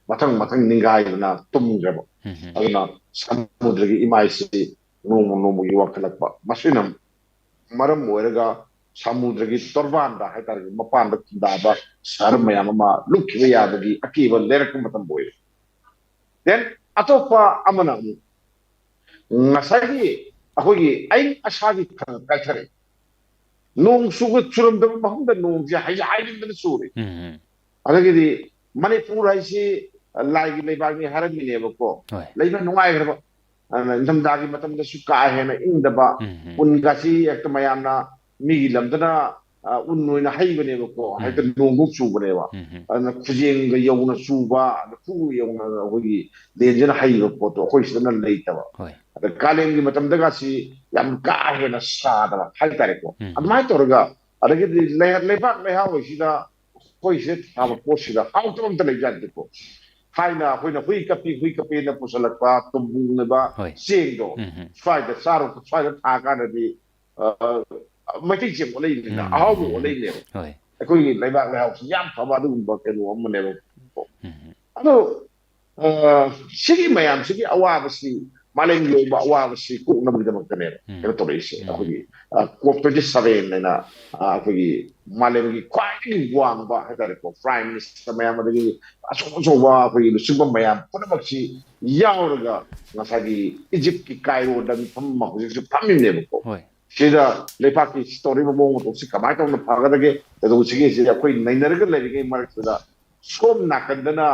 ꯃꯊꯪ ꯃꯊꯪ ꯅꯤꯡꯒꯥꯏꯗꯅ ꯇꯨꯝꯈ꯭ꯔꯦꯕ꯫ ꯎꯝ꯫ ꯑꯗꯨꯅ ꯁꯃꯨꯗ꯭ꯔꯒꯤ ꯏꯃꯥꯏꯁꯤ ꯅꯣꯡꯃ ꯅꯣꯡꯃꯒꯤ ꯋꯥꯡꯈꯠꯂꯛꯄ, ꯃꯁꯤꯅ ꯃꯔꯝ ꯑꯣꯏꯔꯒ ꯁꯃꯨꯗ꯭ꯔꯒꯤ ꯇꯣꯔꯕꯥꯟꯗ ꯍꯥꯏꯇꯥꯔꯦ, ꯃꯄꯥꯟꯗ ꯈꯨꯟꯗꯥꯕ ꯁꯍꯔ ꯃꯌꯥꯝ ꯑꯃ ꯂꯨꯞꯈꯤꯕ ꯌꯥꯕꯒꯤ ꯑꯀꯤꯕ ꯂꯩꯔꯛꯄ ꯃꯇꯝ ꯑꯣꯏꯔꯦ꯫ Then ꯑꯇꯣꯞꯄ ꯑꯃꯅ ꯑꯃꯨꯛ ꯉꯁꯥꯏꯒꯤ ꯑꯩꯈꯣꯏꯒꯤ ꯑꯏꯪ ꯑꯁꯥꯒꯤ ꯈꯜ ꯀꯥꯏꯊꯔꯛꯏ꯫ ꯅꯣꯡ ꯆꯨꯕ, ꯆꯨꯔꯝꯗꯕ ꯃꯐꯝꯗ ꯅꯣꯡꯁꯦ ꯍꯩꯖꯥꯏ ꯍꯩꯖꯤꯟꯗꯅ ꯆꯨꯔꯦ꯫ ꯎꯝ꯫ ꯑꯗꯒꯤꯗꯤ ꯃꯅꯤꯄꯨꯔ ꯍꯥꯏꯁꯤ ꯂꯥꯏꯒꯤ ꯂꯩꯕꯥꯛꯅꯤ ꯍꯥꯏꯔꯝꯃꯤꯅꯦꯕꯀꯣ꯫ ꯍꯣꯏ꯫ ꯂꯩꯕ ꯅꯨꯡꯉꯥꯏꯈ꯭ꯔꯕ꯫ ꯑꯗꯨꯅ ꯏꯪꯊꯝꯊꯥꯒꯤ ꯃꯇꯝꯗꯁꯨ ꯀꯥ ꯍꯦꯟꯅ ꯏꯪꯗꯕ, ꯎꯝ꯫ ꯎꯟꯒꯁꯤ ꯍꯦꯛꯇ ꯃꯌꯥꯝꯅ ꯃꯤꯒꯤ ꯂꯝꯗꯅ, ꯑ, ꯎꯟ ꯑꯣꯏꯅ ꯍꯩꯕꯅꯦꯕꯀꯣ, ꯎꯝ꯫ ꯍꯦꯛꯇ ꯅꯣꯡꯐꯧ ꯆꯨꯕꯅꯦꯕ꯫ ꯎꯝ꯫ ꯑꯗꯨꯅ ꯈꯨꯖꯦꯡꯒ ꯌꯧꯅ ꯆꯨꯕ, ꯂꯐꯨ ꯌꯧꯅ ꯑꯩꯈꯣꯏꯒꯤ ꯂꯦꯟꯁꯤꯅ ꯍꯩꯕ ꯄꯣꯠꯇꯣ ꯑꯩꯈꯣꯏ ꯁꯤꯗꯅ ꯂꯩꯇꯕ꯫ ꯍꯣꯏ꯫ ꯑꯗ ꯀꯥꯂꯦꯟꯒꯤ ꯃꯇꯝꯗꯒꯁꯤ ꯌꯥꯝ ꯀꯥ ꯍꯦꯟꯅ ꯁꯥꯗꯕ ꯍꯥꯏꯇꯥꯔꯦꯀꯣ꯫ ꯎꯝ꯫ ꯑꯗꯨꯃꯥꯏꯅ ꯇꯧꯔꯒ, ꯑꯗꯒꯤꯗꯤ ꯂꯩ-, ꯂꯩꯕꯥꯛ ꯂꯩꯍꯥꯎ ꯑꯁꯤꯗ ꯑꯩꯈꯣꯏ ꯁꯤꯗ ꯊꯥꯕ ꯄꯣꯠꯁꯤꯗ ꯍꯥꯎꯇꯕ ꯑꯝꯇ ꯂꯩꯖꯥꯠꯅꯤꯀꯣ꯫ ꯊꯥꯏꯅ ꯑꯩꯈꯣꯏꯅ ꯍꯨꯏ ꯀꯞꯄꯤ, ꯍꯨꯏ ꯀꯞꯄꯤꯅ ꯄꯨꯁꯜꯂꯛꯄ ꯇꯨꯝꯕꯨꯡꯅꯕ ꯍꯣꯏ꯫ ꯆꯦꯡꯗꯣ ꯎꯝ꯫ ꯁ꯭ꯋꯥꯏꯗ ꯆꯥꯔꯨ-, ꯁ꯭ꯋꯥꯏꯗ ꯊꯥ ꯀꯥꯟꯗꯗꯤ, ꯑ, ꯃꯩꯇꯩ ꯆꯦꯡ ꯑꯣꯜꯂꯛꯏꯅꯤꯅ, ꯎꯝ꯫ ꯑꯍꯥꯎꯕ ꯎꯝ꯫ ꯑꯣꯜꯂꯛꯏꯅꯦꯕ꯫ ꯍꯣꯏ꯫ ꯑꯩꯈꯣꯏꯒꯤ ꯂꯩꯕꯥꯛ ꯂꯩꯍꯥꯎꯁꯤ ꯌꯥꯝ ꯐꯕ ꯑꯗꯨꯒꯨꯝꯕ ꯀꯩꯅꯣ ꯑꯃꯅꯦꯕ꯫ ꯎꯝ꯫ ꯑꯗꯣ, ꯑ, ꯁꯤꯒꯤ ꯃꯌꯥꯝꯁꯤꯒꯤ ꯑꯋꯥꯕꯁꯤ, ꯃꯥꯂꯦꯝꯒꯤ ꯑꯣꯏꯕ ꯑꯋꯥꯕꯁꯤ ꯀꯣꯛꯅꯕꯒꯤꯗꯃꯛꯇꯅꯦꯕ ꯎꯝ꯫ ꯀꯩꯅꯣ ꯇꯧꯔꯛꯏꯁꯦ꯫ ꯎꯝ꯫ ꯑꯩꯈꯣꯏꯒꯤ, ꯑ, ꯀꯣꯞ ꯇ꯭ꯋꯦꯟꯇꯤ ꯁꯚꯦꯟ ꯍꯥꯏꯅ, ꯑ, ꯑꯩꯈꯣꯏꯒꯤ ꯃꯥꯂꯦꯝꯒꯤ ꯈ꯭ꯋꯥꯏꯗꯒꯤ ꯋꯥꯡꯕ ꯍꯥꯏꯇꯥꯔꯦꯀꯣ, ꯄ꯭ꯔꯥꯏꯝ ꯃꯤꯅꯤꯁꯇꯔ ꯃꯌꯥꯝ, ꯑꯗꯒꯤ ꯑꯆꯧ ꯑꯆꯧꯕ ꯑꯩꯈꯣꯏꯒꯤ ꯂꯨꯆꯤꯡꯕ ꯃꯌꯥꯝ ꯄꯨꯝꯅꯃꯛꯁꯤ ꯌꯥꯎꯔꯒ ꯉꯁꯥꯏꯒꯤ ꯏꯖꯤꯞꯀꯤ ꯀꯥꯏꯔꯣꯗ ꯃꯤꯐꯝ ꯑꯃ ꯍꯧꯖꯤꯛꯁꯨ ꯐꯝꯃꯤꯕꯅꯦꯕꯀꯣ꯫ ꯍꯣꯏ꯫ ꯁꯤꯗ ꯂꯩꯕꯥꯛꯀꯤ ꯇꯧꯔꯤꯕ ꯃꯑꯣꯡ ꯃꯇꯧꯁꯤ ꯀꯃꯥꯏꯅ ꯇꯧꯅ ꯐꯒꯗꯒꯦ, ꯀꯩꯗꯧꯁꯤꯒꯦ ꯁꯤꯗ ꯑꯩꯈꯣꯏ ꯅꯩꯅꯔꯒ ꯂꯩꯔꯤꯉꯩ ꯃꯔꯛꯁꯤꯗ ꯁꯣꯝ ꯅꯥꯀꯟꯗꯅ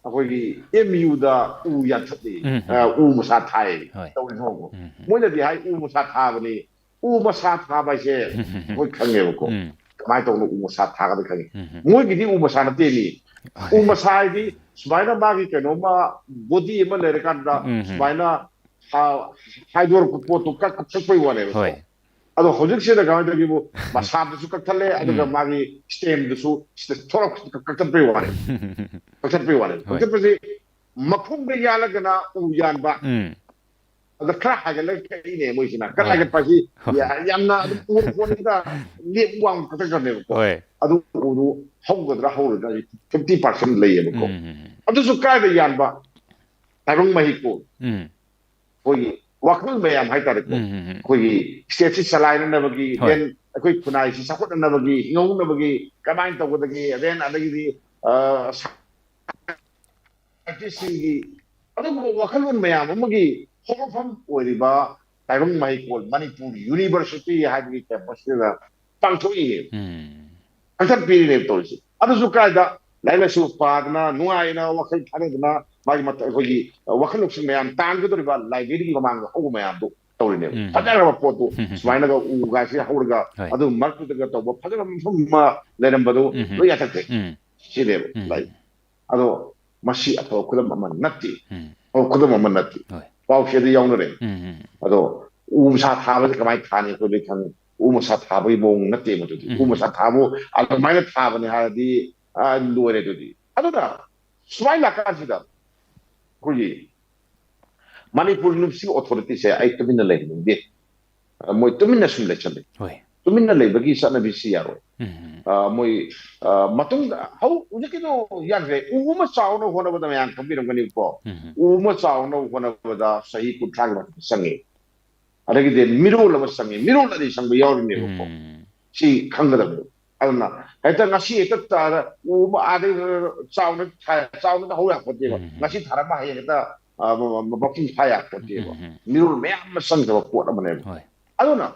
ꯑꯩꯈꯣꯏꯒꯤ ꯑꯦꯝ ꯌꯨꯗ ꯎ ꯌꯥꯟꯊꯠꯂꯤ, ꯎꯝ, ꯎꯝ꯫ ꯑ, ꯎ ꯃꯁꯥ ꯊꯥꯏ ꯍꯣꯏ꯫ ꯇꯧꯔꯤꯁꯤ ꯈꯪꯉꯕ? ꯎꯝ, ꯎꯝ꯫ ꯃꯣꯏꯅꯗꯤ ꯍꯥꯏ ꯎ ꯃꯁꯥ ꯊꯥꯕꯅꯤ, ꯎ ꯃꯁꯥ ꯊꯥꯕ ꯍꯥꯏꯁꯦ ꯑꯩꯈꯣꯏ ꯈꯪꯉꯦꯕꯀꯣ꯫ ꯎꯝ꯫ ꯀꯃꯥꯏꯅ ꯇꯧꯅ ꯎ ꯃꯁꯥ ꯊꯥꯒꯗ ꯈꯪꯉꯤ꯫ ꯎꯝ꯫ ꯃꯣꯏꯒꯤꯗꯤ ꯎ ꯃꯁꯥ ꯅꯠꯇꯦ ꯃꯤ꯫ ꯍꯣꯏ꯫ ꯎ ꯃꯁꯥ ꯍꯥꯏꯗꯤ ꯁꯨꯃꯥꯏꯅ ꯃꯥꯒꯤ ꯀꯩꯅꯣꯝꯃ ꯕꯣꯗꯤ ꯑꯃ ꯂꯩꯔꯀꯥꯟꯗ ꯎꯝ, ꯎꯝ꯫ ꯁꯨꯃꯥꯏꯅ ꯍꯥ-, ꯍꯥꯏꯗꯣꯔꯛꯄ ꯄꯣꯠꯇꯣ ꯀꯛ-, ꯀꯛꯊꯠꯄꯩ ꯋꯥꯅꯦꯕꯀꯣ꯫ ꯍꯣꯏ꯫ ꯑꯗꯣ ꯍꯧꯖꯤꯛꯁꯤꯗ ꯀꯃꯥꯏꯅ ꯇꯧꯒꯦꯕꯨ, ꯃꯁꯥꯗꯨꯁꯨ ꯀꯛꯊꯠꯂꯦ, ꯑꯗꯨꯒ ꯎꯝ꯫ ꯃꯥꯒꯤ ꯁ꯭ꯇꯦꯝꯗꯨꯁꯨ ꯁꯤꯗ ꯊꯣꯔꯛ-, ꯀꯛꯊꯠꯄꯩ ꯋꯥꯅꯦ꯫ ꯀꯛꯊꯠꯄꯩ ꯋꯥꯅꯦ꯫ ꯍꯣꯏ꯫ ꯀꯛꯊꯠꯄꯁꯤ ꯃꯈꯣꯡꯗ ꯌꯥꯜꯂꯒꯅ ꯎ ꯌꯥꯟꯕ, ꯎꯝ꯫ ꯑꯗ ꯈꯔ ꯍꯥꯏꯒꯠꯂꯒ ꯀꯛꯏꯅꯦ ꯃꯣꯏꯁꯤꯅ꯫ ꯈꯔ ꯍꯣꯏ꯫ ꯍꯥꯏꯒꯠꯄ ꯍꯥꯏꯁꯤ ꯍꯣꯏ꯫ ꯌꯥ- ꯌꯥꯝꯅ ꯑꯗꯨꯝ ꯎꯍꯣꯡ ꯎꯍꯣꯡꯗ ꯂꯦꯞ ꯋꯥꯡ ꯀꯛꯊꯠꯈ꯭ꯔꯕꯅꯦꯕꯀꯣ꯫ ꯍꯣꯏ꯫ ꯑꯗꯨ ꯎꯗꯨ ꯍꯧꯒꯗ꯭ꯔꯥ ꯍꯧꯔꯣꯏꯗ꯭ꯔꯥ ꯐꯤꯐꯇꯤ ꯄꯥꯔꯁꯦꯟ ꯂꯩꯌꯦꯕꯀꯣ꯫ ꯎꯝ, ꯎꯝ, ꯎꯝ꯫ ꯑꯗꯨꯁꯨ ꯀꯥꯏꯗ ꯌꯥꯟꯕ? ꯇꯥꯏꯕꯪ ꯃꯍꯩꯀꯣꯜ꯫ ꯎꯝ꯫ ꯑꯩꯈꯣꯏꯒꯤ ꯋꯥꯈꯜ ꯃꯌꯥꯝ ꯍꯥꯏꯇꯥꯔꯦꯀꯣ꯫ ꯎꯝ, ꯎꯝ, ꯎꯝ꯫ ꯑꯩꯈꯣꯏꯒꯤ ꯁ꯭ꯇꯦꯠꯁꯤ ꯆꯂꯥꯏꯅꯅꯕꯒꯤ, ꯍꯣꯏ꯫ then ꯑꯩꯈꯣꯏ ꯈꯨꯟꯅꯥꯏꯁꯤ ꯆꯥꯎꯈꯠꯅꯅꯕꯒꯤ, ꯍꯤꯡꯍꯧꯅꯕꯒꯤ ꯀꯃꯥꯏꯅ ꯇꯧꯒꯗꯒꯦ, then ꯑꯗꯒꯤꯗꯤ, ꯑ, ꯁꯥꯏꯟꯇꯤꯁꯁꯤꯡꯒꯤ ꯑꯗꯨꯒꯨꯝꯕ ꯋꯥꯈꯜꯂꯣꯟ ꯃꯌꯥꯝ ꯑꯃꯒꯤ ꯍꯧꯔꯛꯐꯝ ꯑꯣꯏꯔꯤꯕ ꯇꯥꯏꯕꯪ ꯃꯍꯩꯀꯣꯜ ꯃꯅꯤꯄꯨꯔ ꯌꯨꯅꯤꯚꯔꯁꯤꯇꯤ ꯍꯥꯏꯕꯒꯤ ꯀꯦꯝꯄꯁꯁꯤꯗ ꯄꯥꯡꯊꯣꯛꯏ꯫ ꯎꯝ꯫ ꯍꯟꯊꯠꯄꯤꯔꯤꯅꯦꯕ ꯇꯧꯔꯤꯁꯦ꯫ ꯑꯗꯨꯁꯨ ꯀꯥꯏꯗ? ꯂꯥꯏꯔꯤꯛ ꯂꯥꯏꯁꯨ ꯄꯥꯗꯅ, ꯅꯨꯡꯉꯥꯏꯅ ꯋꯥꯈꯜ ꯊꯥꯗꯗꯅ, ꯃꯥꯒꯤ ꯃꯇꯝ, ꯑꯩꯈꯣꯏꯒꯤ, ꯑ, ꯋꯥꯈꯜ ꯂꯧꯁꯤꯡ ꯃꯌꯥꯝ ꯇꯥꯟꯒꯗꯧꯔꯤꯕ ꯂꯥꯏꯕ꯭ꯔꯦꯔꯤꯒꯤ ꯃꯃꯥꯡꯗ ꯍꯧꯕ ꯃꯌꯥꯝꯗꯨ ꯇꯧꯔꯤꯅꯦꯕ꯫ ꯎꯝ꯫ ꯐꯖꯈ꯭ꯔꯕ ꯄꯣꯠꯇꯨ ꯎꯝ, ꯎꯝ, ꯎꯝ꯫ ꯁꯨꯃꯥꯏꯅꯒ ꯎꯒꯥꯏꯁꯤ ꯍꯧꯔꯒ, ꯍꯣꯏ꯫ ꯑꯗꯨ ꯃꯔꯛꯇꯨꯗꯒ ꯇꯧꯕ ꯐꯖꯕ ꯃꯐꯝ ꯑꯃ ꯂꯩꯔꯝꯕꯗꯨ ꯎꯝ, ꯎꯝ꯫ ꯂꯣꯏ ꯌꯥꯊꯛꯈ꯭ꯔꯦ꯫ ꯎꯝ꯫ ꯁꯤꯅꯦꯕ ꯎꯝ꯫ ꯂꯥꯏꯔꯤꯛ꯫ ꯑꯗꯣ ꯃꯁꯤ ꯑꯐꯕ ꯈꯨꯗꯝ ꯑꯃ ꯅꯠꯇꯦ꯫ ꯎꯝ꯫ ꯑꯐꯕ ꯈꯨꯗꯝ ꯑꯃ ꯅꯠꯇꯦ꯫ ꯍꯣꯏ꯫ ꯄꯥꯎꯁꯦꯗ ꯌꯥꯎꯅꯔꯦ꯫ ꯎꯝ, ꯎꯝ꯫ ꯑꯗꯣ ꯎ ꯃꯁꯥ ꯊꯥꯕꯁꯦ ꯀꯃꯥꯏꯅ ꯊꯥꯅꯤ? ꯑꯩꯈꯣꯏ ꯂꯣꯏ ꯈꯪꯉꯤ꯫ ꯎ ꯃꯁꯥ ꯊꯥꯕꯒꯤ ꯃꯑꯣꯡ ꯅꯠꯇꯦ ꯃꯗꯨꯗꯤ꯫ ꯎ ꯎꯝ꯫ ꯃꯁꯥ ꯊꯥꯕꯨ ꯑꯗꯨꯃꯥꯏꯅ ꯊꯥꯕꯅꯤ ꯍꯥꯏꯔꯗꯤ, ꯑ, ꯂꯣꯏꯔꯦ ꯑꯗꯨꯗꯤ꯫ ꯑꯗꯨꯅ ꯁꯨꯃꯥꯏꯅ ꯂꯥꯛꯀꯥꯟꯁꯤꯗ ꯑꯩꯈꯣꯏꯒꯤ ꯃꯅꯤꯄꯨꯔ ꯌꯨꯅꯤꯚꯔꯁꯤꯇꯤ ꯑꯣꯊꯣꯔꯤꯇꯤꯁꯦ ꯑꯩ ꯇꯨꯃꯤꯟꯅ ꯂꯩꯍꯟꯅꯤꯡꯗꯦ꯫ ꯑ, ꯃꯣꯏ ꯇꯨꯃꯤꯟꯅ ꯁꯨꯝ ꯂꯩꯁꯜꯂꯤ꯫ ꯍꯣꯏ꯫ ꯇꯨꯃꯤꯟꯅ ꯂꯩꯕꯒꯤ ꯆꯠꯅꯕꯤꯁꯤ ꯌꯥꯔꯣꯏ꯫ ꯎꯝ꯫ ꯑ, ꯃꯣꯏ, ꯑ, ꯃꯇꯨꯡꯗ ꯍꯧ-, ꯍꯧꯖꯤꯛꯀꯤꯗꯣ ꯌꯥꯗ꯭ꯔꯦ꯫ ꯎ ꯑꯃ ꯆꯥꯎꯅꯕ ꯍꯣꯠꯅꯕꯗ ꯃꯌꯥꯝ ꯈꯪꯕꯤꯔꯝꯒꯅꯤꯀꯣ꯫ ꯎꯝ꯫ ꯎ ꯑꯃ ꯆꯥꯎꯅꯕ ꯍꯣꯠꯅꯕꯗ ꯆꯍꯤ ꯀꯨꯟꯊ꯭ꯔꯥꯒꯤ ꯃꯊꯛꯇ ꯆꯪꯉꯤ꯫ ꯑꯗꯒꯤꯗꯤ ꯃꯤꯔꯣꯜ ꯑꯃ ꯆꯪꯉꯤ, ꯃꯤꯔꯣꯜ ꯑꯅꯤ ꯆꯪꯕ ꯌꯥꯎꯔꯤꯅꯦꯕꯀꯣ꯫ ꯎꯝ꯫ ꯁꯤ ꯈꯪꯒꯗꯕꯅꯤ꯫ ꯑꯗꯨꯅ ꯍꯦꯛꯇ ꯉꯁꯤ ꯍꯦꯛꯇ ꯆꯥꯔ ꯎ ꯑꯃ ꯑꯥꯗꯩ ꯆꯥꯎꯅ ꯊꯥ-, ꯆꯥꯎꯅ ꯍꯧ ꯌꯥꯄꯣꯠꯇꯦꯕ꯫ ꯎꯝ꯫ ꯉꯁꯤ ꯊꯥꯔꯝꯃ ꯍꯌꯦꯡ ꯍꯦꯛꯇ, ꯑ, ꯃ-, ꯃ-, ꯃꯄꯨꯡ ꯐꯥ ꯌꯥꯄꯣꯠꯇꯦꯕ꯫ ꯎꯝ꯫ ꯃꯤꯔꯣꯜ ꯃꯌꯥꯝ ꯑꯃ ꯆꯪꯗꯕ ꯄꯣꯠ ꯑꯃꯅꯦꯕ꯫ ꯍꯣꯏ꯫ ꯑꯗꯨꯅ